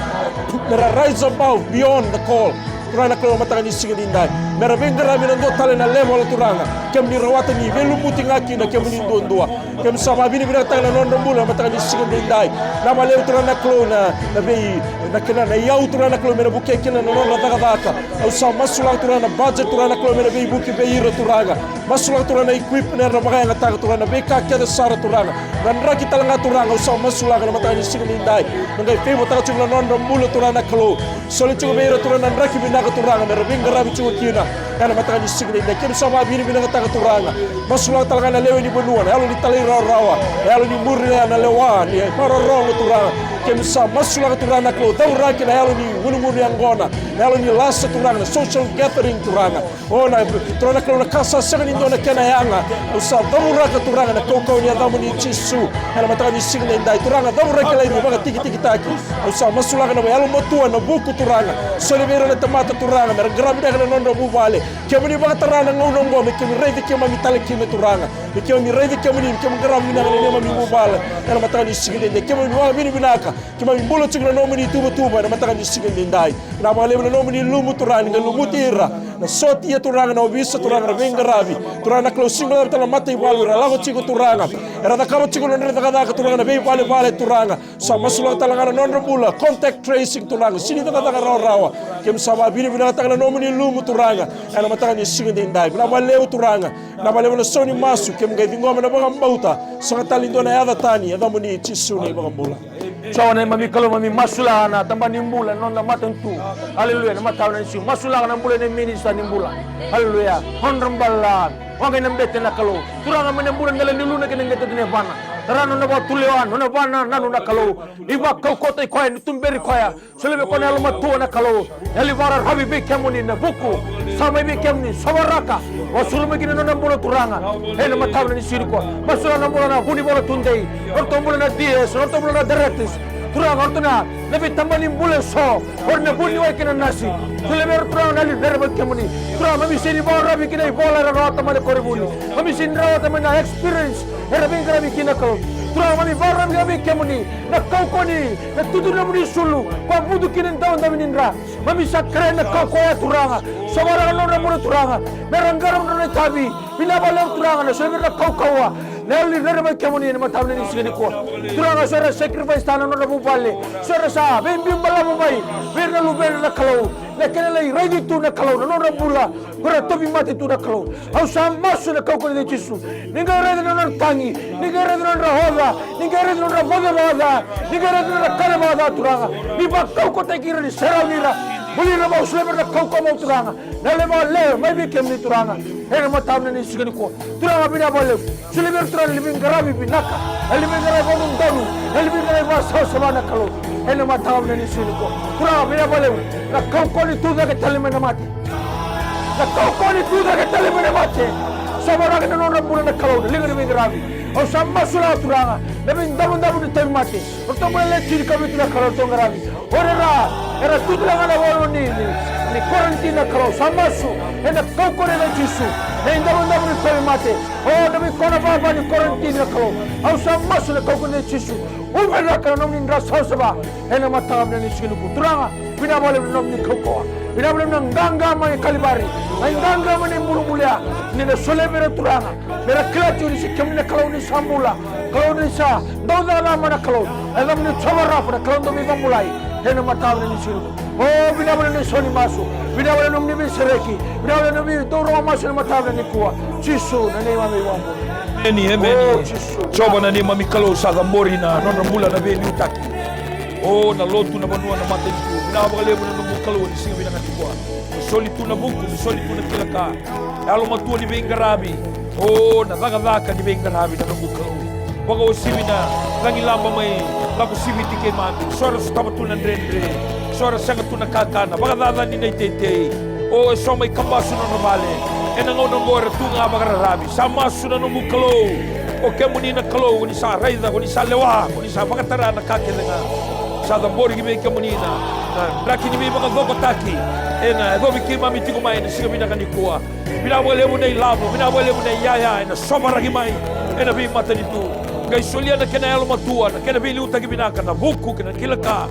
me ra rise above, beyond the call, Turaga na Kalou, mataka ni siga edaidai. Me ra veiqaravi ena dua tale na level, Turaga, kemuni rawata ni veilumuti ga kina kemuni duadua. Keimami sa vakavinavinakataka na nodra bula mataka ni siga edaidai. Vinaka vakalevu, Turaga na Kalou, na, na vei, na kena, na iyau, Turaga na Kalou, me na vukea kina na nodra cakacaka. Au sa masulaka, Turaga, na budget, Turaga na Kalou, me na veivuke vei ira, Turaga. Masulaka, Turaga, na equipment era na vakayagataka, Turaga, na veika kece sara, Turaga. Na draki tale ga, Turaga, au sa masulaka na mataka ni siga edaidai. Na qai favour-taka tiko na nodra bula, Turaga na Kalou. Soli tiko vei ira, Turaga, na draki vinaka, Turaga, me ra veiqaravi tiko kina ena mataka ni siga edaidai. Keimami sa vakavinavinakataka, Turaga. Masulaka tale ga na lewe ni vanua, na yalo ni talairawarawa, na yalo ni muri na lewa, ni marorogo, Turaga. Keimami sa masulaka, Turaga na Kalou, cauraki na yalo ni guduguduyaqona, na yalo ni lasa, Turaga, na social gathering, Turaga. O na, Turaga na Kalou, na ka sa sega ni dua na kena yaga. Au sa cavuraka, Turaga, na kaukauwa ni yacamuni Jisu ena mataka ni siga edaidai. Turaga, cavuraki laivi, vakatikitikitaki. Au sa masulaka na yalomatua, na vuku, Turaga. Soli vei ira na tamata, Turaga, me ra qaravi vinaka na nodra vuvale. Kemuni vakatara na gauna oqo me keimami raici keimami tale kina, Turaga. Me keimami raici kemuni, me keimami qaravi vinaka na neimami vuvale ena mataka ni siga edaidai. Keimami vakavinavinaka. Keimami bula tiko na nomuni tuvatuva ena mataka ni siga edaidai. Vinaka vakalevu na nomuni lumu, Turaga, ni qai lumuti ira na sotia, Turaga, na ovisa, Turaga, na veiqaravi, Turaga na Kalou, sega ni guilecava tale na mataivalu era lako tiko, Turaga. Era cakava tiko na nodra cakacaka, Turaga, na veivalevale, Turaga. Sa masulaka tale ga na nodra bula, contact tracing, Turaga, sega ni cakacaka rawarawa. Keimami sa vakavinavinakataka na nomuni lumu, Turaga, ena mataka ni siga edaidai. Vinaka vakalevu, Turaga. Vinaka vakalevu na sau ni masu, keimami qai ciqoma na vakabauta. Sega tale ni dua na yaca tani, yacamuni Jisu na iVakabula. Jiova na neimami Kalou, mami masulaka na tabana ni bula, na noda matanitu. Aleluya, na mataka ni siga. Masulaka na bula nei minista ni bula. Aleluya. Honorable, a, Waqainabete na Kalou. Turaga mai na bula dela ni luna kei na qeteqete ni yavana. Tara na nona vakatulewa, nona vakanananu na Kalou. Ni vakaukauwataki koya, ni tuberi koya. Solia vei koya na yalomatua na Kalou. Yalo ni vakararavi vei kemuni na vuku. Sa mai vei kemuni, sovaraka. Vasuruma kina na nona bula Turaga. Ena mataka ni siga nikua. Masulaka na bula na Vunivola Tudei. Nodratou bula na D S, nodratou bula na directors. Turaga, o ratou na, na veitabana ni bula eso, o ira na vuniwai kei na nasi. Solia vei ira Turaga na yalo ni rerevaki kemuni. Turaga, mami sega ni vakararavi ki na ivola era rawata mai na koronivuli. Mami sega ni rawata mai na experience era veiqaravi kina na Kalou. Turaga, mami vakararavi ga vei kemuni na kaukauwa ni, na tutu ni nomuni isulu, ka butu kina na davodavo ni dra. Mami sa kerea na kaukauwa ya Turaga. Sovaraka na nodra bula Turaga, me ra qarauna na itavi. Vinaka vakalevu Turaga, na solia vei ira na kaukauwa, na yalo ni rerevaki kemuni ena mataka vinaka ni siga nikua. Turaga, so era sacrifice-taka na nodra vuvale, so era sa veibiu balavu mai vei ira na luvena na Kalou, na kena lai raici tu na Kalou na nodra bula, ko ira tauvimate tu na Kalou. Au sa masu ena kaukauwa ni yaca i Jisu, ni qai raica na nodra tagi, ni qai raica na nodra oca, ni qai raica na nodra moce vakaca, ni qai raica na nodra kana vakaca Turaga. Ni vakaukauwataki ira, ni sarauni ira, buli ira vou, solia vei ira na kaukauwa vou Turaga. Na lewa lewe mai vei kemuni Turaga, ena mataka vinaka ni siga nikua. Turaga, vinaka vakalevu. Solia vei ira Turaga na levu ni qaravi vinaka, na levu ni qaravi vakadodonu, na levu ni qaravi vakasavasava na Kalou, ena mataka vinaka ni siga nikua. Turaga, vinaka vakalevu. Na kaukauwa ni tucake tale mai na mate. Na kaukauwa ni tucake tale mai na mate. Sovaraka na nodra bula na Kalou, na liga ni veiqaravi. Au sa masulaka Turaga na veidavodavo ni tauvimate. O ratou bula e le tini ka vitu na Kalou, ratou qaravi. O ira era tu tale ga ena vanua ni, ni, ni quarantine na Kalou, sa masu ena kaukauwa ni yaca i Jisu. Na idavodavo ni tauvimate, o na veikoro vava ni quarantine na Kalou, au sa masu ena kaukauwa ni yaca i Jisu. Ubi vinaka na nomuni dra savasava ena mataka vinaka ni siga nikua. Turaga, vinaka vakalevu na nomuni kaukauwa. Vinaka vakalevu na qaqa mai Kalivari, na qaqa mai na ibulubulu ya, ni na solia vei ira Turaga, me ra kila tiko ni sa kemuni na Kalou ni sa bula, Kalou ni sa dau cakacaka mai na Kalou. E yacamuni Jiova Rafa, na Kalou dau veivakabulai, ena mataka vinaka ni siga nikua. O, vinaka vakalevu na isau ni masu, vinaka vakalevu na nomuni veisereki, vinaka vakalevu na nomuni dau rogo masu ena mataka vinaka nikua. Jisu na neimami iVakabula. Emeni, emeni. O Jisu. Jiova na neimami Kalou, sa cabori na nodra bula na veiliutaki. O, na lotu, na vanua, na matanitu. Vinaka vakalevu na noqu Kalou ena siga vinaka nikua. Ni soli tu na vuku, ni soli tu na kila ka. Yalomatua ni veiqaravi. O, na cakacaka ni veiqaravi na noqu Kalou. Vakauasivi na cagilaba mai Lakosiviti keimami. So era sotava tu na dredre, so era sega tu na kakana, vakacacani na iteitei. O, eso mai kabasu na nodra vale. Ena gauna oqo era tu ga vakararavi. Sa masu na noqu Kalou. O kemuni na Kalou, ko ni sa raica, ko ni sa lewa, ko ni sa vakatara na ka kece ga. Sa cabori ki vei kemuni na, na draki ni veivakacokotaki. Ena yacovi keimami tiko mai ena siga vinaka nikua. Vinaka vakalevu na ilavo, vinaka vakalevu na iyaya ena sovaraki mai ena veimatanitu. Qai solia na kena yalomatua, na kena veiliutaki vinaka, na vuku kei na kila ka,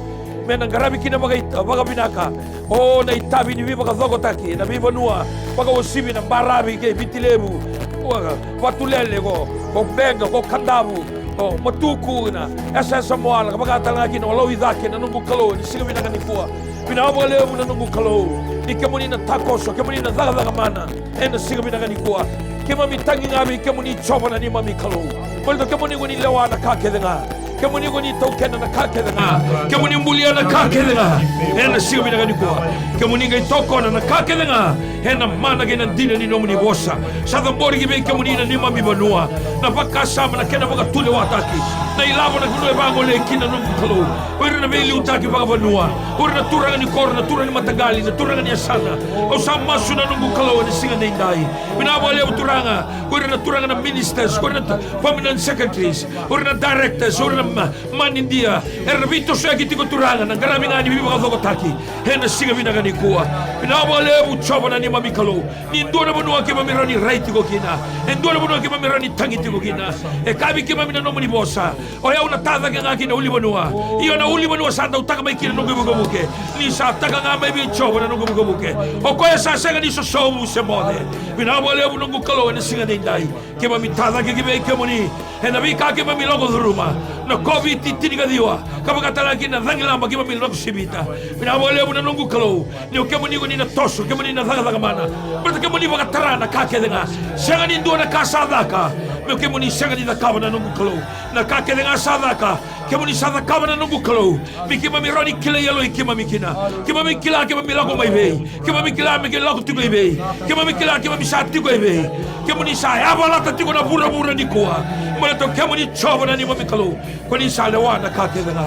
me na qaravi kina vaka, vakavinaka. O, na itavi ni veivakacokotaki ena veivanua, vakauasivi na baravi kei Viti Levu, o, Vatulele, ko, ko Beqa, ko Kadavu, o Matuku, na yasayasa Moala, ka vaka tale ga kina o Lauicake na noqu Kalou ena siga vinaka nikua. Vinaka vakalevu na noqu Kalou, ni kemuni na takoso, kemuni na cakacaka mana ena siga vinaka nikua. Keimami tagi ga vei kemuni Jiova na neimami Kalou. Baleta kemuni ko ni lewa na ka kece ga. Kemuni ko ni taukena na ka kece ga. Kemuni bulia na ka kece ga. Ena siga vinaka nikua, kemuni qai tokona na ka kece ga ena mana kei na dina ni nomuni vosa. Sa cabori ki vei kemuni na neimami vanua, na vakasama, na kena vakatulewataki, na ilavo, na vanua e vagolei kina na noqu Kalou. O ira na veiliutaki vakavanua, o ira na turaga ni koro, na turaga ni mataqali, na turaga ni yasana. Au sa masu na noqu Kalou ena siga edaidai. Vinaka vakalevu Turaga, o ira na turaga na ministers, o ira na t-, permanent secretaries, o ira na directors, o ira na ma-, manidia, era veitosoyaki tiko Turaga, na qaravi ga ni veivakacokotaki ena siga vinaka nikua. Vinaka vakalevu Jiova na neimami Kalou. Ni dua na vanua keimami rawa ni rai tiko kina, e dua na vanua keimami rawa ni tagi tiko kina, e kaya vei keimami na nomuni vosa, o yau na ta cake ga ki na ulunivanua, io na ulunivanua sa dau taka mai kina na noqu ivukevuke. Ni sa taka ga mai vei Jiova na noqu ivukevuke, o koya sa sega ni sosovu se moce. Vinaka vakalevu noqu Kalou ena siga edaidai. Keimami ta cake ki vei kemuni ena veika keimami lako curuma, na COVID tinikaciwa, ka vaka tale ga kina na cagilaba keimami lako sivita. Vinaka vakalevu na noqu Kalou, ni o kemuni ko ni na toso, kemuni na cakacaka mana. Baleta kemuni vakatara na ka kece ga. Sega ni dua na ka sa caka me kemuni sega ni cakava na noqu Kalou. Na ka kece ga sa caka, kemuni sa cakava na noqu Kalou, me keimami rawa ni kilai yaloi keimami kina. Keimami kila keimami lako mai vei. Keimami kila me keimami lako tiko i vei. Keimami kila keimami sa tiko i vei. Kemuni sa yavalata tiko na vuravura nikua. Baleta o kemuni Jiova na neimami Kalou, ko ni sa lewa na ka kece ga.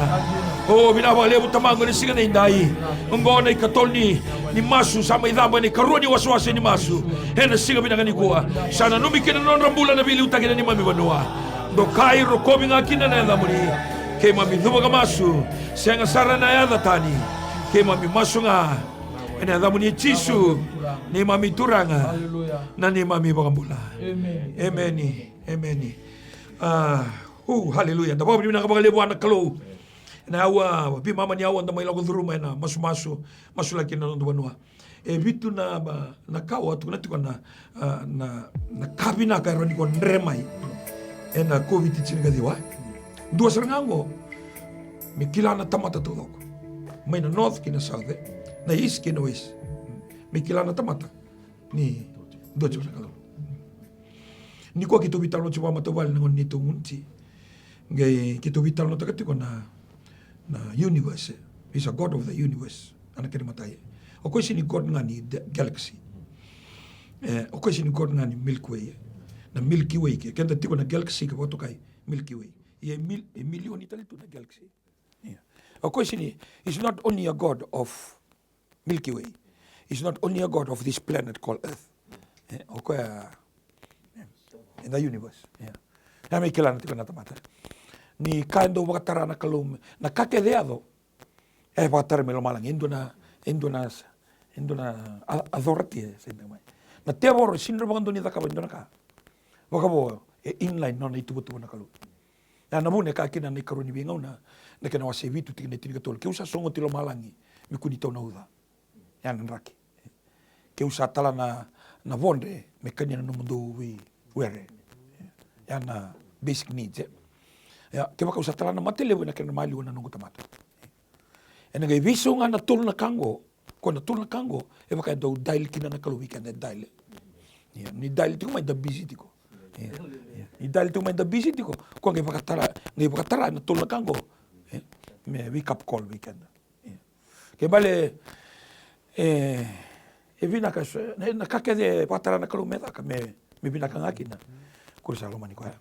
O, vinaka vakalevu Tamaqu ena siga edaidai. Oqo na ikatolu ni, ni masu sa mai cava ena ikarua ni wasewase ni masu ena siga vinaka nikua. Sa nanumi kina na nodra bula na veiliutaki na neimami vanua. Dokai, rokovi ga kina na yacamuni. Keimami cuva ka masu, sega sara na yaca tani. Keimami masu ga ena yacamuni Jisu, neimami Turaga, na neimami iVakabula. Emeni. Emeni. Emeni. A, u, haleluya. Da vakavinavinaka vakalevu vua na Kalou ena aua, veimama ni aua da mai lako curuma ena masumasu, masulaki na noda vanua. E vitu na, na ka au a tukuna tiko na, a, na, na ka vinaka e rawa ni ko dre mai ena COVID tinikaciwa. Dua sara ga oqo, me kila na tamata taucoko, mai na north ki na south, e, na east ki na west. Me kila na tamata ni dua tiko na Kalou. Nikua keitou veitalanoa tiko vakamatavuvale na gauna neitou gunu ti. Qai keitou veitalanoataka tiko na, na universe, e. He's a God of the universe. Ana kena imatai, e. O koya sega ni God ga ni de-, galaxy. E, o koya sega ni God ga ni Milky Way, e. Na Milky Way ke, keda tiko na galaxy ka vakatokai Milky Way. Ia e mil-, e milioni tale tu na galaxy. Ia. O koya sega ni, he's not only a God of Milky Way. He's not only a God of this planet called Earth. E, o koya, e, in the universe. Ia. Ia me kila na tiko na tamata. Ni ka e dau vakatara na Kalou, na ka kece e yaco, e vakatara mai lomalagi. E dua na, e dua na, e dua na a-, authority e sega ni mai. Na tevoro sega ni rawa vakadua ni cakava e dua na ka. Vakavo, e inline nona ituvatuva na Kalou. Ia na vuna e kaya kina na iKarua ni Veigauna, na kena wase vitu tikina e tinikatolu: Keu sa sogoti lomalagi me kua ni tau na uca. Ia na draki. Keu sa tala na, na vodre me kania na nomudou veiwere. Ia na basic needs, e. Ia, kevaka au sa tala na mate levu ena kena maliwa na noqu tamata. Ena qai veisau ga na tolu na ka oqo, ko na tolu na ka oqo, e vaka e dau dial kina na Kalou vei keda, e dial. Ia, ni dial tiko mai da busy tiko. Ia, ia. Ni dial tiko mai da busy tiko, ko qai vakatara, qai vakatara na tolu na ka oqo. Ia, me wake up call vei keda. Ia. Ke bale, e, e vinaka so, na, na ka kece e vakatara na Kalou me caka, me, me vinaka ga kina. Kua ni sa lomani koya.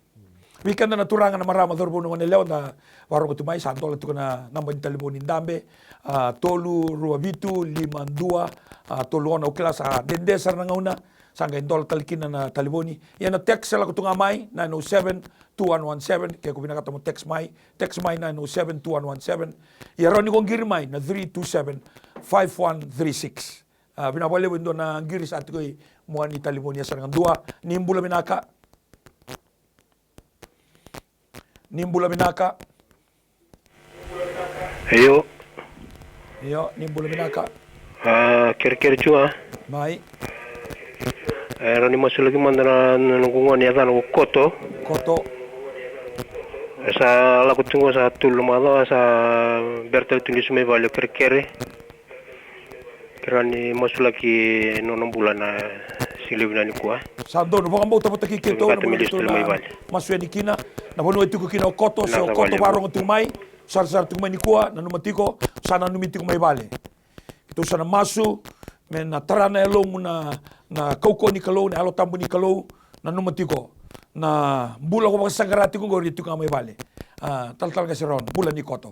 Vei keda na turaga, na marama, cauravou, na goneyalewa, da vakarogo tu mai, sa dola tiko na naba ni talevoni dabe, a, tolu rua vitu lima dua, a, tolu ono, au kila sa dede sara na gauna, sa qai dola tale kina na talevoni. Ia na text e lako tu ga mai, nine oh seven, two one one seven, ke ko vinakata mo text mai, text mai nine oh seven, two one one seven. Ia rawa ni ko qiri mai na three two seven, five one three six. A, vinaka vakalevu e dua na qiri sa tiko i mua ni talevoni, e sara ga dua. Ni bula vinaka. Ni bula vinaka. Io. Io, ni bula vinaka. A, kerekere tu a. Mai. E, rawa ni masulaki mada na, na noqu gone, yacana o Koto. Koto. E sa lako tu qo sa tolu na macawa, sa bera tale tu ni lesu mai vale, kerekere. Kerea ni masulaki nona bula na siga levu nikua. Sa donu, vakabauta vata kei keitou na vanua keitou na masu yani kina, na vanua e tiko kina o Koto, se o Koto vakarogo tu mai, sarasara tiko mai nikua, nanuma tiko, sa nanumi tiko mai vale. Keitou sa na masu me na tara na yalomu na, na kaukauwa ni Kalou, na Yalo Tabu ni Kalou, nanuma tiko. Na bula ko vakasaqara tiko qori e tiko ga mai vale. A, talatala qase Ron, bula ni Koto.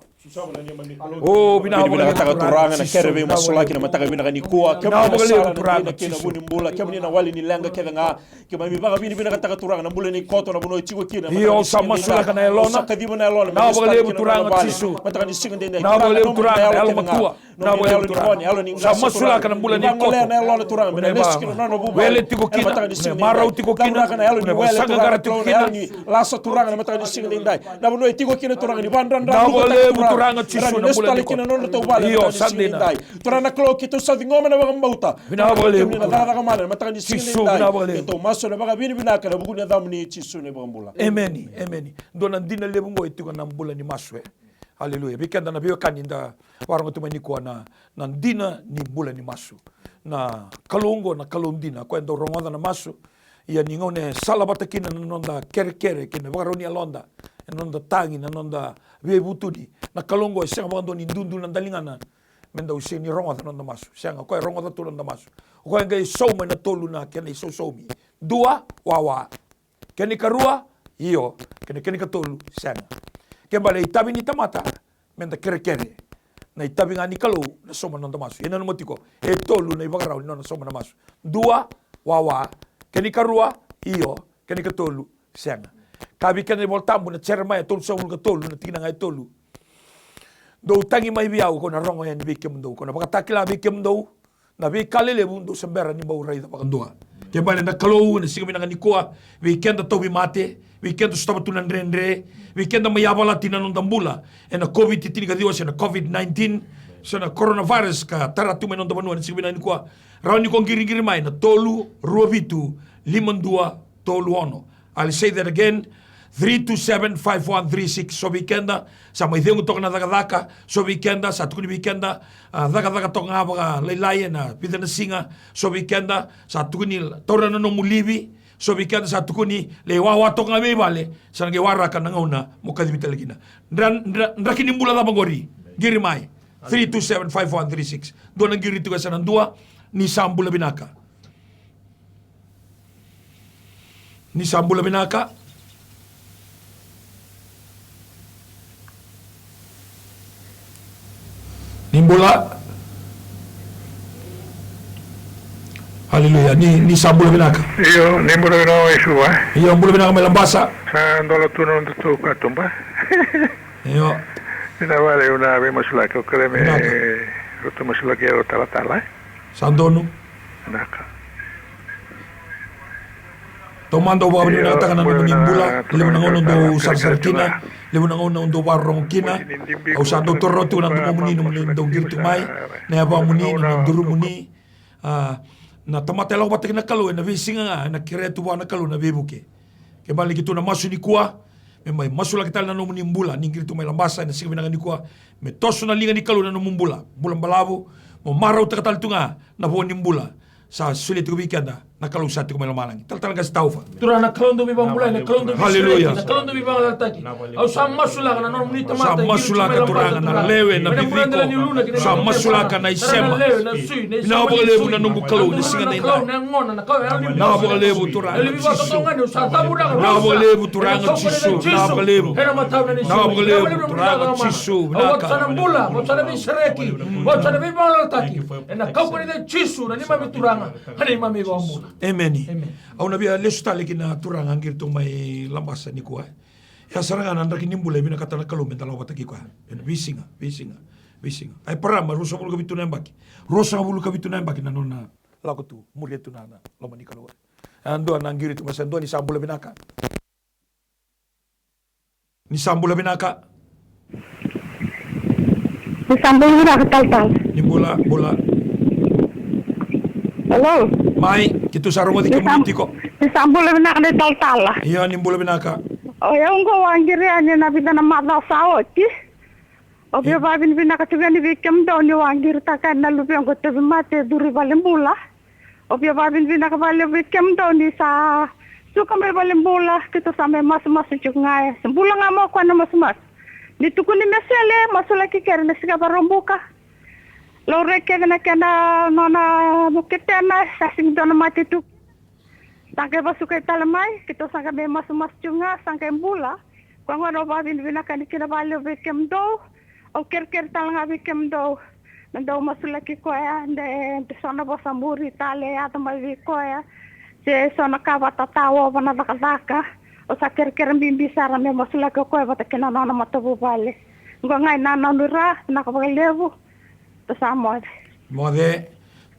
O, vinaka vakalevu Turaga, na kere veimasulaki na mataka vinaka nikua. Kemuni na sala, na dina kei na vu ni bula, kemuni na wali ni leqa kece ga. Keimami vakavinavinakataka Turaga na bula nei Koto, na vanua e tiko kina. Io, sa masulaka na yalona. Sa kaciva na yalona. Vinaka vakalevu Turaga Jisu. Mataka ni siga edaidai. Vinaka vakalevu Turaga na yalo matua. Vinaka vakalevu Turaga. Sa masulaka na bula nei Koto. Wele tiko kina, marau tiko kina, na yalo ni wele, saqaqara tiko kina. Lasa Turaga na mataka ni siga edaidai. Na vanua e tiko kina Turaga ni vakadradraki. Vinaka vakalevu Turaga Jisu na bula ni Koto. Io, sa dina. Turaga na Kalou, keitou sa ciqoma na vakabauta. Vinaka vakalevu Turaga. Kemuni na cakacaka mana na mataka ni siga edaidai. Keitou masu ena vakavinavinaka ena vuku ni yacamuni Jisu na iVakabula. Emeni, emeni. Dua na dina levu oqo e tiko na bula ni masu, e. Aleluya. Vei keda na veiwekani da vakarogo tu mai nikua na, na dina ni bula ni masu. Na Kalou oqo na Kalou dina, koya e dau rogoca na masu. Ia ni gauna e salavata kina na noda kerekere kei na ivakarau ni yaloda, na noda tagi, na noda veivutuni, na Kalou oqo e sega vakadua ni dudu na daligana me dau sega ni rogoca na noda masu. Sega, o koya e rogoca tu na noda masu. O koya e qai sauma ena tolu na kena isausaumi. Dua, wawa. Kena ikarua, io. Kena, kena ikatolu, sega. Kena ibalebale itavi ni tamata me da kerekere. Na itavi ga ni Kalou na sauma na noda masu. Ia nanuma tiko, e tolu na ivakarau ni nona sauma na masu. Dua, wawa. Kena ikarua, io. Kena ikatolu, sega. Kaya vei keda na iVolatabu na Jeremaia tolusagavulu ka tolu, na tikina ga e tolu. Dou tagi mai vei au, kau na rogo yani vei kemudou, kau na vakatakila vei kemudou na veika lelevu dou se bera ni bau raica vakadua. Ke bale na Kalou, ena siga vinaka nikua, vei keda tauvimate, vei keda sotava tu na dredre, vei keda mai yavalati na noda bula ena COVID tinikaciwa se na COVID nineteen se na coronavirus ka tara tu mai na noda vanua, ena siga vinaka nikua, rawa ni ko qiriqiri mai na tolu rua vitu lima dua tolu ono. I'll say that again, three two seven five one three six. So vei keda sa mai cegu toka na cakacaka, so vei keda sa tukuni vei keda, a, cakacaka toka ga vakalailai ena vica na siga, so vei keda sa tukuni taura na nomu livi, so vei keda sa tukuni lai wawa toka ga vei vale, sa na qai waraka na gauna mo kacivi tale kina. Dra, dra, draki ni bula cava qori, qiri mai, three two seven five one three six. Dua na qiri tu ga se na dua, ni sa bula vinaka. Ni sa bula vinaka. Ni bula. Haleluya. Ni, ni sa bula vinaka. Io, ni bula vinaka mai Suva. Io, bula vinaka mai Labasa. Sa dola tu na noda tu katuba. Io. Vinaka vakalevu na veimasulaki, au kere me ratou masulaki au talatala. Sa donu. Vinaka. Taumada au vakavinavinakataka na nomuni bula, levu na gauna dou sarasara kina, levu na gauna dou vakarorogo kina. Au sa dau taroga tiko na domomuni, nomuni dau qiri tu mai, na yavamuni, na durumuni. A, na tamata e lako vata kei na Kalou, ena veisiga ga ena kerea tu vua na Kalou na veivuke. Ke bale keitou na masu nikua, me mai masulaki tale na nomuni bula, ni qiri tu mai Labasa ena siga vinaka nikua, me toso na liga ni Kalou na nomu bula, bula balavu, mo marautaka tale tu ga na vo ni bula sa solia tiko vei keda na Kalou sa tiko mai lomalagi. Talatala qase tauva. Turaga na Kalou dau veivakabulai, na Kalou dau veisereki, na Kalou dau veivakalalataki. Au sa masulaka na nomuni tamata, sa masulaka Turaga na lewe, na viviko, sa masulaka na isema. Vinaka vakalevu na noqu Kalou ena siga nidai. Vinaka vakalevu Turaga Jisu. Vinaka vakalevu Turaga Jisu. Vinaka vakalevu. Vinaka vakalevu Turaga Jisu. Vinaka. Ena kaukauwa ni yaca i Jisu na neimami Turaga, na neimami iVakabula. Emeni. Au na via lesu tale ki na turaga qiri tu mai Labasa nikua. E a sara ga na draki ni bula e vinakata na Kalou meda lako vata kei koya ena veisiga, veisiga, veisiga. A Eparama ruasagavulu ka vitu na yabaki. Ruasagavulu ka vitu na yabaki na nona lako tu, muria tu na, na loma ni Kalou. A dua na qiri tu mai, sa dua ni sa bula vinaka. Ni sa bula vinaka. Ni sa bula vinaka talatala. Ni bula, bula. Hello. Mai, keitou sa rogoci kemuni tiko. Ni sa bula vinaka na talatala. Io, ni bula vinaka. O yau qo au a qiri yani ena vica na macawa sa oti. Au via vakavinavinaka tiko yani vei kemudou niu a qiritaka yani na luvequ e tauvimate e curu i valenibula. Au via vakavinavinaka vakalevu vei kemudou ni sa suka mai valenibula, keitou sa mai masumasu tiko ga, e se bula ga mai o koya na masumasu. Ni tukuni me sele, masulaki kere na siga Vakaraubuka. Laurai kece na kena nona muketena, sa sega ni dua na mate tu. Sa qai vasukai tale mai, keitou sa qai mai masumasu tiko ga, sa qai bula. Koya gona au vakavinavinaka yani kina vakalevu vei kemudou. Au kerekere tale ga vei kemudou me dou masulaki koya, de, de so na vosa muri tale e yaco mai vei koya, se so na ka vata tawa ova na cakacaka. Au sa kerekere bibi sara me masulaki o koya vata kei na nona matavuvale. Qo ga i nananu i ra, vinaka vakalevu. Tou sa moce. Moce.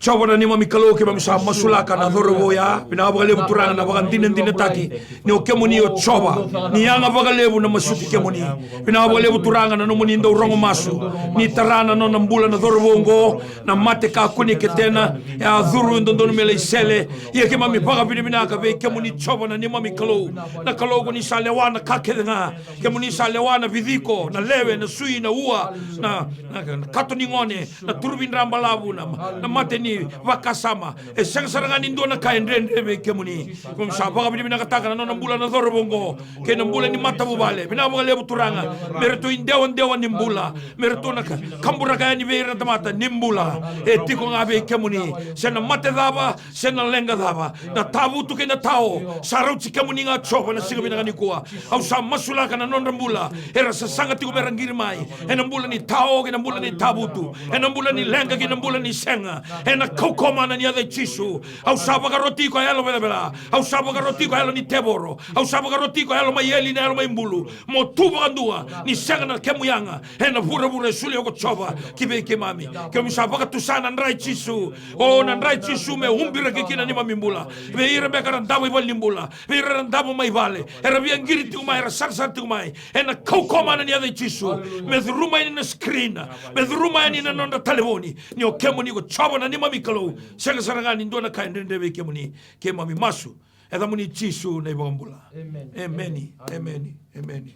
Jiova na neimami Kalou, keimami sa masulaka na cauravou oya. Vinaka vakalevu Turaga na vakadinadinataki ni o kemuni o Jiova, ni yaga vakalevu na masuti kemuni. Vinaka vakalevu Turaga na nomuni dau rogo masu, ni tara na nona bula na cauravou oqo, na mate kakua ni ketena, e a curu e dodonu me lai sele. Ia keimami vakavinavinaka vei kemuni Jiova na neimami Kalou, na Kalou ko ni sa lewa na ka kece ga. Kemuni sa lewa na viciko, na lewe, na sui, na ua, na, na, na kato ni gone, na turuvi dra balavu, na, na mate ni vakasama. E sega sara ga ni dua na ka e dredre vei kemuni. Keimami sa vakavinavinakataka na nona bula na cauravou oqo kei na bula ni matavuvale. Vinaka vakalevu Turaga, me ratou idewadewa ni bula, me ratou na ka, kaburaka yani vei ira na tamata ni bula e tiko ga vei kemuni. Se na mate cava, se na leqa cava, na tavutu kei na tao, sa rauti kemuni ga Jiova na siga vinaka nikua. Au sa masulaka na nodra bula, era sasaga tiko me ra qiri mai ena bula ni tao kei na bula ni tavutu, ena bula ni leqa kei na bula ni sega, ena Na kaukaua mana ni yaca i Jisu. Au sa vakaroti iko yalo velavela. Au sa vakaroti iko yalo ni tevoro. Au sa vakaroti iko yalo mai eli na yalo mai bulu. Mo tu vakadua ni sega na kemu yaga ena vuravura e solia ko Jiova ki vei keimami. Keimami sa vakatusa na dra i Jisu. O na dra i Jisu me ubiraki kina neimami bula. Vei ira beka era davo i valenibula, vei ira era davo mai vale, era via qiri tiko mai, era sarasara tiko mai. Ena kaukaua mana ni yaca i Jisu. Me curuma yani na screen. Me curuma yani na nodra talevoni. Ni o kemuni ko Jiova na neimami Kalou. Sega sara ga ni dua na ka e dredre vei kemuni. Keimami masu ena yacamuni Jisu na iVakabula. Emeni. Emeni. Emeni. Emeni.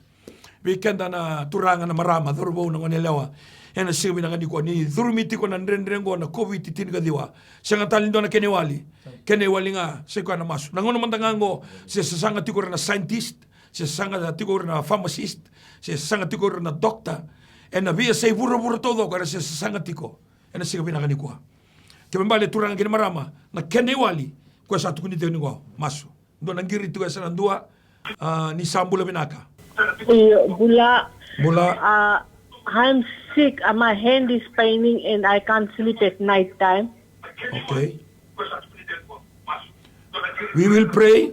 Vei keda na turaga, na marama, cauravou, na goneyalewa, ena siga vinaka nikua ni curumi tiko na dredre oqo na COVID tinikaciwa. Sega tale ni dua na kena iwali. Kena iwali ga sa i koya na masu. Na gauna mada ga oqo se sasaga tiko ira na scientist, se sasaga tiko ira na pharmacist, se sasaga tiko ira na doctor ena veiyasai vuravura taucoko, era se sasaga tiko ena siga vinaka nikua. Kena ibalebale, turaga kei na marama, na kena iwali koya sa tukuni tiko nikua, masu. Dua na qiri tiko e sa na dua. A, ni sa bula vinaka. Io, bula. Bula. Uh, I'm sick. Uh, my hand is paining and I can't sleep at night time. Okay. We will pray.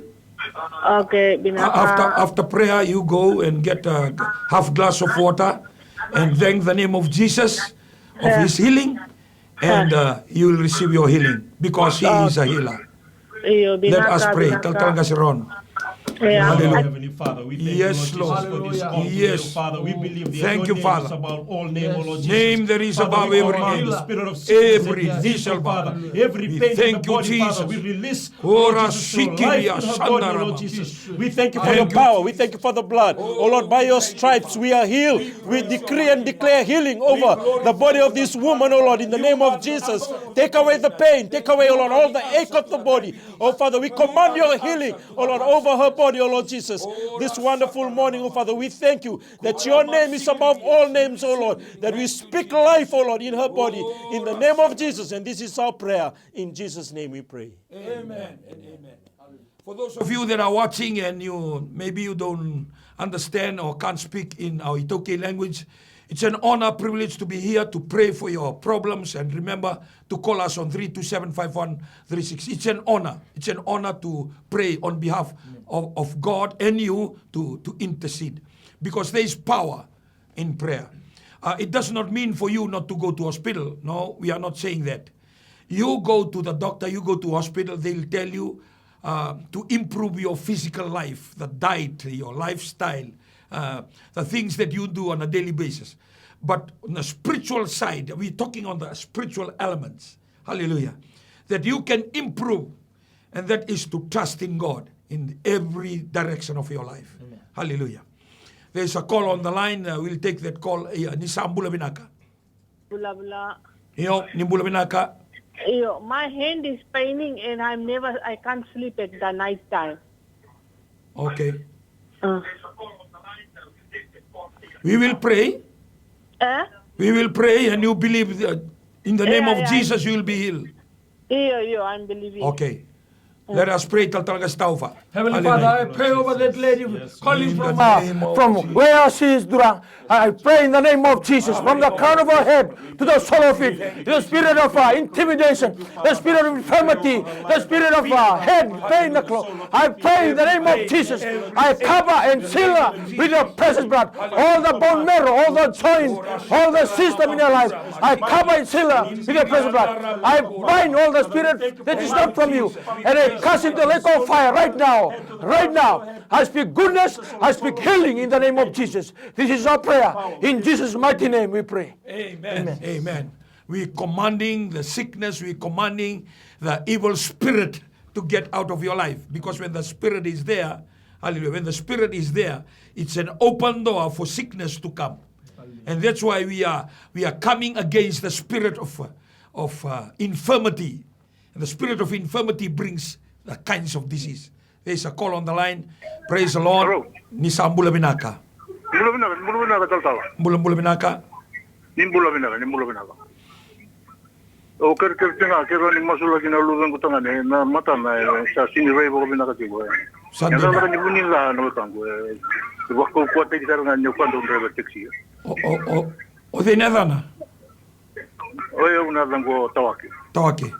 Okay, A- after, after prayer, you go and get a half glass of water and thank the name of Jesus of his healing, and uh, you will receive your healing because he is a healer. Io, vinaka. Let us pray. Talatala qase Ron. Hallelujah. Heavenly Father, we thank you, Lord Jesus, for this call today, Father. We believe that your name is above all name, O Lord Jesus. Name that is above every name. Father, we command the spirit of sickness and disease, Father, every pain in the body, Father, we release, Lord Jesus, your life in her body, Lord Jesus. We thank you for your power. We thank you for the blood. Oh Lord, by your stripes we are healed. We decree and declare healing over the body of this woman, oh Lord, in the name of Jesus. Take away the pain. Take away, oh Lord, all the ache of the body. Oh Father, we command your healing, oh Lord, over her body, oh Lord Jesus. This wonderful morning, oh Father, we thank you that your name is above all names, oh Lord, that we speak life, oh Lord, in her body, in the name of Jesus. And this is our prayer. In Jesus' name we pray. Amen and amen. For those of you that are watching and you, maybe you don't understand or can't speak in our Itāukei language, it's an honor, privilege to be here to pray for your problems. And remember to call us on three two seven five one three six. It's an honor. It's an honor to pray on behalf of, of God and you to, to intercede, because there is power in prayer. Uh, it does not mean for you not to go to hospital. No, we are not saying that. You go to the doctor, you go to hospital, they'll tell you uh, to improve your physical life, the diet, your lifestyle, uh, the things that you do on a daily basis. But on the spiritual side, we're talking on the spiritual elements. Hallelujah. That you can improve, and that is to trust in God in every direction of your life. Amen. Hallelujah. There's a call on the line. Uh, we'll take that call. Ia, ni sa bula vinaka. Bula, bula. Io, ni bula vinaka. Io, my hand is paining and I'm never, I can't sleep at the night time. Okay. Uh. We will pray. Eh? We will pray and you believe that in the name of Jesus you will be healed. Io, io, I'm believing. Okay. Let us pray, talatala qase Taufa. Heavenly Father, I pray over that lady calling from, uh, from where she is, Durang. I pray in the name of Jesus, from the crown of her head to the sole of feet, the spirit of, uh, intimidation, the spirit of infirmity, the spirit of, uh, head pain, the clo-, I pray in the name of Jesus. I cover and seal her with your precious blood. All the bone marrow, all the joints, all the system in your life, I cover and seal her with your precious blood. I bind all the spirit that is not from you, and I cast into the lake of fire right now, right now. I speak goodness, I speak healing in the name of Jesus. This is our prayer in Jesus' mighty name. We pray. Amen. Amen. Amen. We commanding the sickness, we commanding the evil spirit to get out of your life, because when the spirit is there, hallelujah, when the spirit is there, it's an open door for sickness to come. And that's why we are, we are coming against the spirit of, of uh, infirmity. And the spirit of infirmity brings the kinds of disease. There's a call on the line. Praise the Lord. Hello. Ni sa bula vinaka. Bula vinaka, bula vinaka, talatala. Bula, bula vinaka. Ni bula vinaka, ni bula vinaka. Au kerekere tiko ga, kerea ni masulaki na luvequ tagane, na matana e sa sini rai vakavinaka tiko. Sa dina. Ni vunica na wekaqu e vakaukauataki sara ga ni au ka dau draiva taxi. O, o, o, o cei na yacana? Oi, au na yacaqu o Tawake. Tawake.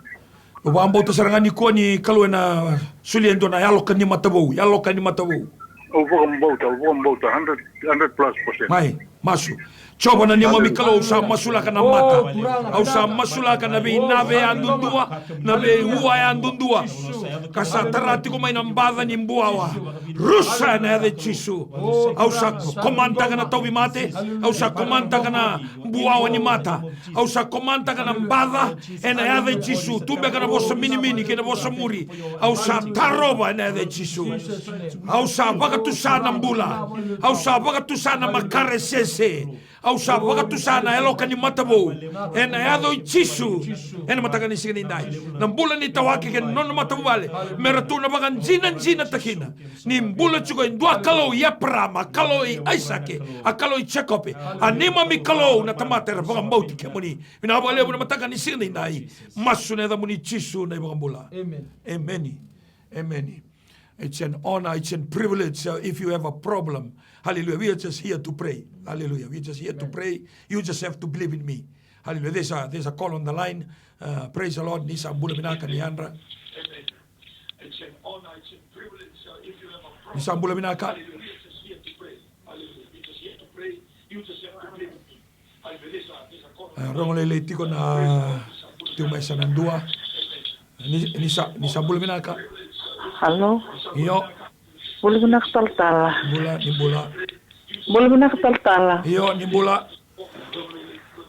Au vakabauta sara ga nikua ni Kalou ena solia e dua na yaloka ni matavou, yaloka ni matavou. Au vakabauta, au vakabauta, hundred, hundred plus percent. Mai, masu. Jiova na neimami Kalou, au sa masulaka na mata. Au sa masulaka na veinave yadudua, na veiua yadudua. Ka sa tara tiko mai na baca ni buawa. Rusa ena yaca i Jisu. Au sa komantaka na tauvimate. Au sa komantaka na buawa ni mata. Au sa komantaka na baca ena yaca i Jisu. Tu beka na vosa minimini kei na vosa muri. Au sa tarova ena yaca i Jisu. Au sa vakatusa na bula. Au sa vakatusa na makaresese. Au sa vakatusa na yaloka ni matavou ena yaca i Jisu. Ena mataka ni siga nidai, na bula ni Tawake kei na nona matavuvale me ratou na vakajinajinatakina ni bula tiko e dua Kalou i Eparama, a Kalou i Aisake, a Kalou i Jekope, a neimami Kalou na tamata era vakabauti kemuni. Vinaka vakalevu na mataka ni siga nidai. Masu ena yacamuni Jisu na iVakabula. Emeni. Emeni. It's an honor, it's a privilege, uh, if you have a problem. Hallelujah. We are just here to pray. Hallelujah. We are just here to pray. You just have to believe in me. Hallelujah. There's a, there's a call on the line. Uh, praise the Lord. Ni sa bula vinaka, ni yadra. Ni sa bula vinaka. E, rogo lailai tiko na, tiko mai sa na dua. Ni, ni sa, ni sa bula vinaka. Halo. Io. Bula vinaka talatala. Bula, ni bula. Bula vinaka talatala. Io, ni bula.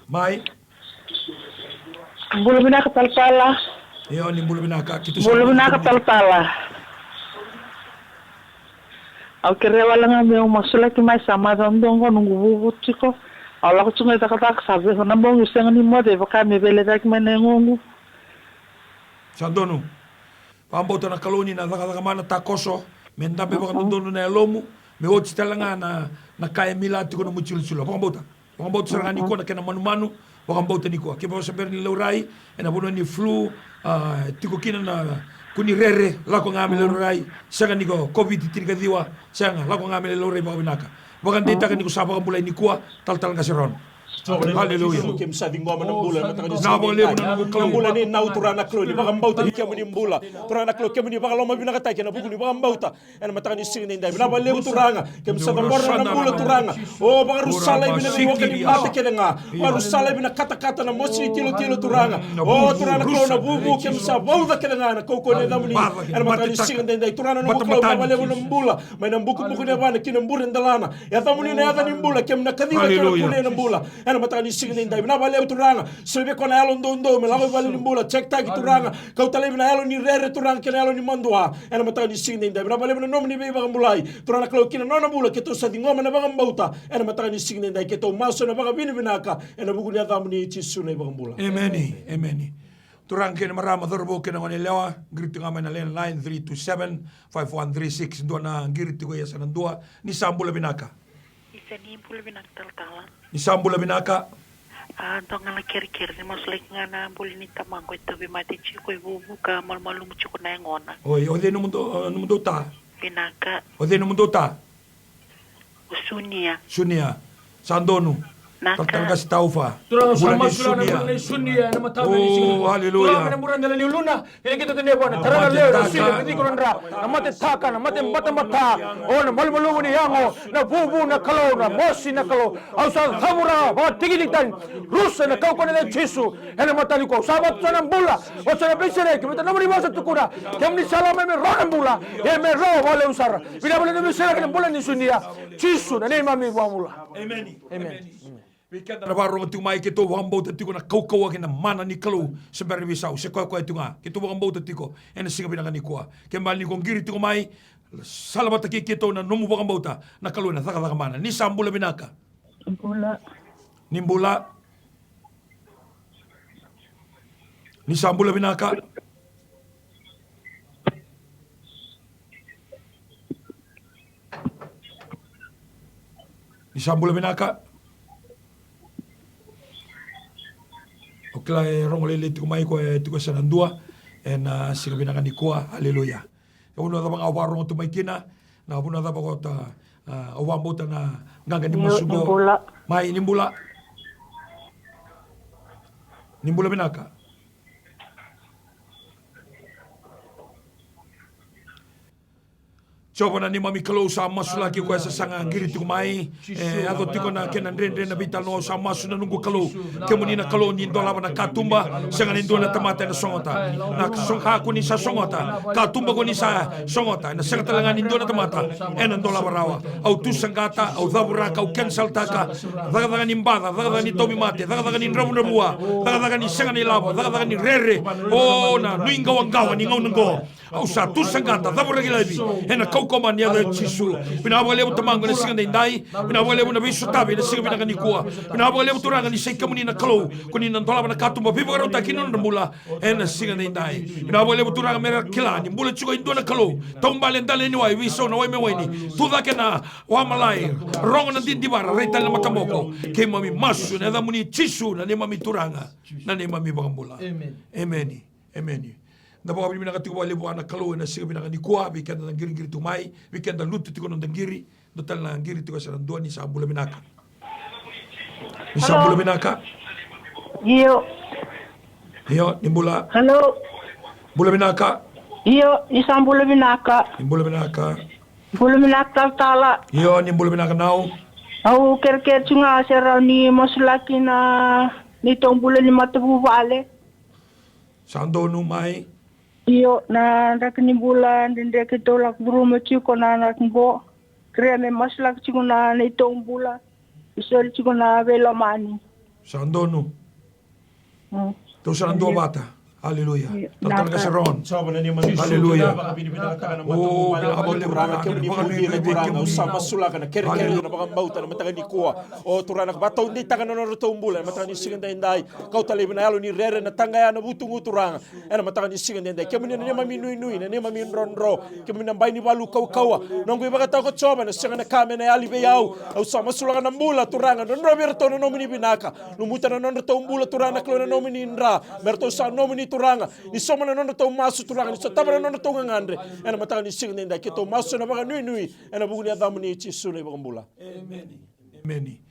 Mai. Bula vinaka talatala. Io, ni bula vinaka. Bula vinaka talatala. Au kerea wale ga meu masulaki mai, sa macawa dua qo noqu vuvu tiko. Au lako tiko ga i cakacaka, sa vesu na bogi, sega ni moce, e vaka me veilecayaki mai na yagoqu. Sa donu. Vakabauta na Kalou ni na cakacaka mana, takoso, me dabe vakadodonu na yalomu, me oti tale ga na, na ka e mila tiko na mucilucilu. Vakabauta. Vakabauta sara ga nikua na kena manumanu, vakabauta nikua. Kevaka se bera ni laurai ena vanua ni flu, a, tiko kina na kua ni rere, lako ga me laurai, sega ni ko COVID tinikaciwa, sega, lako ga me laurai vakavinaka. Vakadeitaka ni ko sa vakabulai nikua, talatala Qase Rona. Haleluya. Kemuni sa ciqoma na bula ena mataka ni siga. Na vakalevu na noqu Kalou. Na bula ni nau, Turaga na Kalou, ni vakabauta ni kemuni bula. Turaga na Kalou, kemuni vakalomavinakataki ena vuku ni vakabauta. Ena mataka ni siga nidai, vinaka vakalevu Turaga. Kemuni sa cabora na bula Turaga. O, vakarusa laivi na veivuke ni mate kece ga. Vakarusa laivi na katakata, na mosi ni tilotilo Turaga. O, Turaga na Kalou, na vuvu, kemuni sa vauca kece ga ena kaukauwa ni yacamuni. Ena mataka ni siga nidai, Turaga na noqu Kalou, vinaka vakalevu na bula. Mai na bukubuku ni yavana ki na bure ni delana. Yacamuni na yaca ni bula, kemuni na kaciva kei na kunei na bula. Ena mataka ni siga nidai, vinaka vakalevu Turaga. Solia vei koya na yalo doudou me lako i vale ni bula, jekitaki Turaga. Kauta laivi na yalo ni rere Turaga kei na yalo ni madua. Ena mataka ni siga nidai, vinaka vakalevu na nomuni veivakabulai. Turaga na Kalou, ki na nona bula keitou sa ciqoma na vakabauta. Ena mataka ni siga nidai, keitou masu ena vakavinavinaka ena vuku ni yacamuni Jisu na iVakabula. Emeni. Emeni. Turaga kei na marama, cauravou kei na goneyalewa, qiri tu ga mai na landline three two seven, five one three six. Dua na qiri tiko, e sa na dua. Ni sa bula vinaka. Isa, ni bula vinaka talatala. Ni sa bula vinaka. A, dua ga na kerekere, ni masulaki ga na bula ni tamaqu e tauvimate tiko, e vuvu ka malumalumu tiko na yagona. Oi, o cei nomudou, nomudou ta? Vinaka. O cei nomudou ta? O Sunia. Sunia. Sa donu. Naka. Talatala Qase Taufa. Turaga, sa masulaka na bula nei Sunia ena mataka ni siga. O, haleluya. Turaga, na bula dela ni uluna. Ena keitou tadra vua na tara na lewe, na sili, na tiko na dra, na mate taka, na mate batabata, o na malumalumu ni yago, na vuvu na Kalou, na mosi na Kalou. Au sa cabora vakatikitiki tani, rusa ena kaukauwa ni yaca i Jisu, ena mataka nikua. Au sa vakatusa na bula, au sa na veisereki, baleta na nomuni vosa tukuna, kemuni sa lako mai me rawa na bula, ia me rawa vakalevu sara. Vinaka vakalevu na veisereki ena bula ni Sunia, Jisu na neimami iVakabula. Emeni. Emeni. Vei keda na vakarorogo tiko mai, keitou vakabauta tiko na kaukauwa kei na mana ni Kalou se bera ni veisau, se koya koya tiko ga. Keitou vakabauta tiko ena siga vinaka nikua. Ke mani ko qiri tiko mai, salavata kei keitou na nomu vakabauta na Kalou ena cakacaka mana. Ni sa bula vinaka. Bula. Ni bula. Ni sa bula vinaka. Ni sa bula vinaka. Au kila e rogo lailai tiko mai koya, e tiko e sa na dua ena siga vinaka nikua. Aleluya. E vanua cava ga o vakarorogo tu mai kina, na vanua cava ko ta, a, o vakabauta na qaqa ni masu qo. Ni bula. Mai, ni bula. Ni bula vinaka. Jiova na neimami Kalou, sa masulaki koya sa saga qiri tiko mai. E yaco tiko na kena dredre na veitalanoa, au sa masu na noqu Kalou. Kemuni na Kalou ni dolava na katuba, sega ni dua na tamata ena sogota. Na soga ko ni sa sogota, katuba ko ni sa sogota, ena sega tale ga ni dua na tamata ena dolava rawa. Au tu saqata, au cavuraka, au kensaltaka cakacaka ni baca, cakacaka ni tauvimate, cakacaka ni dravudravua, cakacaka ni sega ni lavo, cakacaka ni rere. O na nuiqawaqawa ni gauna oqo. Au sa tu saqata, cavuraki laivi ena kaukauwa ni yaca i Jisu. Vinaka vakalevu Tamaqu ena siga daidai. Vinaka vakalevu na veisotavi ena siga vinaka nikua. Vinaka vakalevu Turaga ni sa i kemuni na Kalou, ko ni na dolava na katuba veivakarautaki ni nodra bula ena siga daidai. Vinaka vakalevu Turaga me ra kila ni bula tiko e dua na Kalou. Taubale dala ni wai, veisau na wai me waini, tu cake na wamalai, rogo na didivara, rai tale na mataboko. Keimami masu ena yacamuni Jisu, na neimami Turaga, na neimami Vakabula. Emeni. Emeni. Da vakavinavinaka tiko vakalevu vua na Kalou ena siga vinaka nikua vei keda na qiriqiri tu mai, vei keda lutu tiko na noda qiri. Dua tale na qiri tiko, sa na dua. Ni sa bula vinaka. Ni sa bula vinaka. Io. Io, ni bula. Halo. Bula vinaka. Io, ni sa bula vinaka. Ni bula vinaka. Bula vinaka talatala. Io, ni bula vinaka nau. Au kerekere tu ga se rawa ni masulaki na neitou bula ni matavuvale. Sa donu mai. Io, na draki ni bula dredre keitou lako curuma tiko na draki qo. Kerea me masulaki tiko na neitou bula. Isoli tiko na veilomani. Sa donu. Mm. Tou sa na dua vata. Aleluya. Io. Talatala Saron. Aleluya. Au sa masulaka na kerekere, na vakabauta na mataka nikua. O Turaga, na vakataudeitaka na nodratou bula ena mataka ni siga daidai. Kauta laivi na yalo ni rere, na taqaya, na vutugu, Turaga. Ena mataka ni siga daidai, kemuni na neimami nuinui, na neimami drodro, kemuni na bai ni valu kaukauwa. Noqu ivakatawa ko Jiova, ena sega na ka me na yali vei au. Au sa masulaka na bula, Turaga, drodro vei iratou na nomuni vinaka. Lumuta na nodratou bula, Turaga na Kalou, na nomuni dra, me ratou sa nomuni, Turaga. Ni sauma na nodratou masu, Turaga, ni sotava na nodratou gagadre. Ena mataka ni siga daidai, keitou masu ena vakanuinui ena vuku ni yacamuni Jisu na iVakabula. Emeni. Emeni.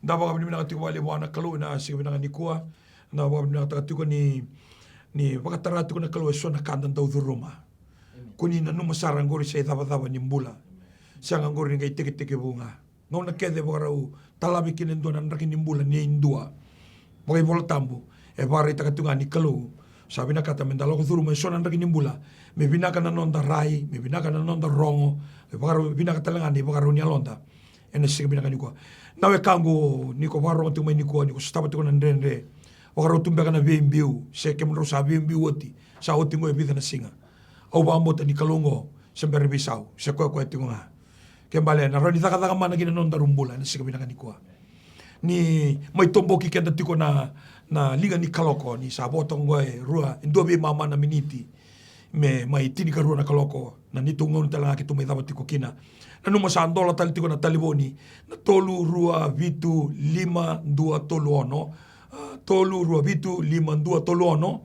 Da vakavinavinaka tiko vakalevu vua na Kalou ena siga vinaka nikua. Da vakavinavinakataka tiko ni, ni vakatara tiko na Kalou eso na ka da dau curuma. Ko ni nanuma sara oqori sa icavacava ni bula. Sega oqori ni qai tekitekivu ga. Gauna kece e vakarau talavi kina e dua na draki ni bula nei dua. Vakaivolatabu e vakaraitaka tiko ga ni Kalou sa vinakata me da lako curuma eso na draki ni bula, me vinaka na noda rai, me vinaka na noda rogo, me vakarau vinaka tale ga na ivakarau ni yaloda. Ena siga vinaka nikua, na wekaqu, ni ko vakarogo tiko mai nikua, ni ko sotava tiko na dredre, vakarau tu beka na veibiu, se kemudrau sa veibiu oti, sa oti oqo e vica na siga. Au vakabauta ni Kalou oqo se bera ni veisau, se koya koya tiko ga. Ke bale na rawa ni cakacaka mana kina na nodaru bula ena siga vinaka nikua. Ni mai toboki keda tiko na, na liga ni kaloko, ni sa vo toka oqo e rua, e dua veimama na miniti me mai tinikarua na kaloko, na neitou gauna tale ga keitou mai cava tiko kina. Nanuma sa dola tale tiko na talevoni, na tolu rua vitu lima dua tolu ono, a, tolu rua vitu lima dua tolu ono.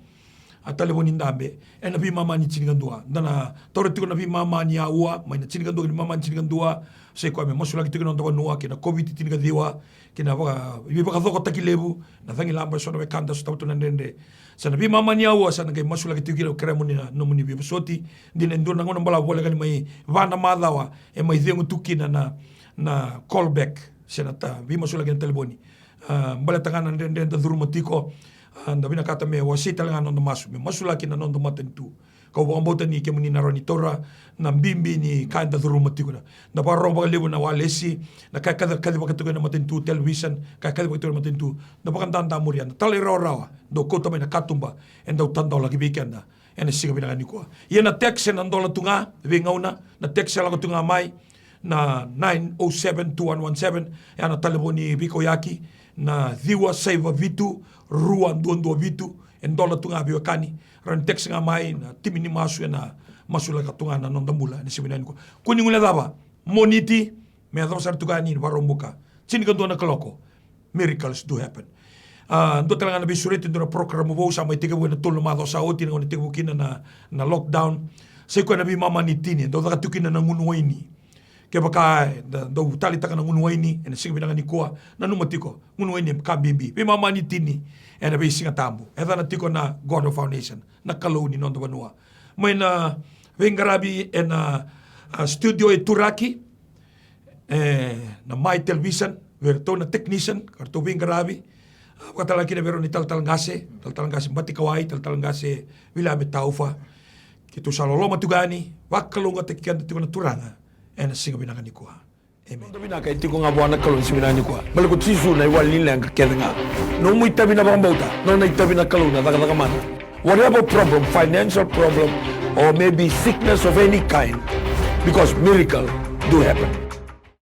A, talevoni dabe ena veimama ni tinikadua. Da na taura tiko na veimama ni aua, mai na tinikadua ki na veimama ni tinikadua. Sa i koya me masulaki tiko na noda vanua kei na COVID tinikaciwa, kei na vaka, veivakacokotaki levu, na cagilaba, eso na wekada sotava tu na dredre. Sa na veimama ni aua sa na qai masulaki tiko kina, au kerea mo ni na, nomuni veivosoti. Dina e dua na gauna balavu voleka ni mai va na macawa e mai cegu tu kina na, na callback se na ta, veimasulaki na talevoni. A, baleta ga na dredre da curuma tiko. A, da vinakata me wasei tale ga na noda masu, me masulaki na noda matanitu. Kau vakabauta ni kemuni na rawa ni taura na bibi ni ka eda curuma tiko. Na, da vakarorogo vakalevu na walesi, na ka e kaci, kacivaka tiko ena matanitu, television, ka e kacivaka tiko ena matanitu. Da vakadadamuri, a, na talairawarawa dau kauta mai na katuba e dau tadolaki vei keda ena siga vinaka nikua. Ia na text ena dola tu ga, veigauna na text e lako tu ga mai na nine oh seven two one one seven, e a na talevoni veikauyaki, na ciwa saiva vitu rua dua dua vitu. E dola tu ga veiwekani, rawa ni text ga mai, na timi ni masu ena masulaka tu ga na noda bula ena siga vinaka nikua. Kua ni guilecava, Moniti me yacova sara tu ga yani na Vakaraubuka, tinikadua na kaloko. Miracles do happen. A, dua tale ga na veisureti, dua na program vou sa mai tekivu ena tolu na macawa sa oti, na gauna e tekivu kina na, na lockdown. Sa i koya na veimama ni tini, dau caka tiko kina na gunu waini. Kevaka eda dau taleitaka na gunu waini ena siga vinaka nikua, nanuma tiko, gunu waini e ka bibi. Veimama ni tini ena veisiga tabu. E yacana tiko na God of our nation, na Kalou ni noda vanua. Mai na veiqaravi ena A studio e turaki, e, na Mai Television, vei iratou na technician ka ratou veiqaravi. A, vakatalega kina vei rau na italatala qase, talatala qase Batikawai, talatala qase Viliame Taufa. Keitou sa loloma tiko yani, vakalougatataki keda tiko na Turaga ena siga vinaka nikua. Emeni. Noda vinaka e tiko ga vua na Kalou ena siga vinaka nikua. Baleta ko Jisu na iwali ni leqa kece ga. Nomu itavi na vakabauta, nona itavi na Kalou na cakacaka mana. Whatever problem, financial problem, or maybe sickness of any kind, because miracle do happen.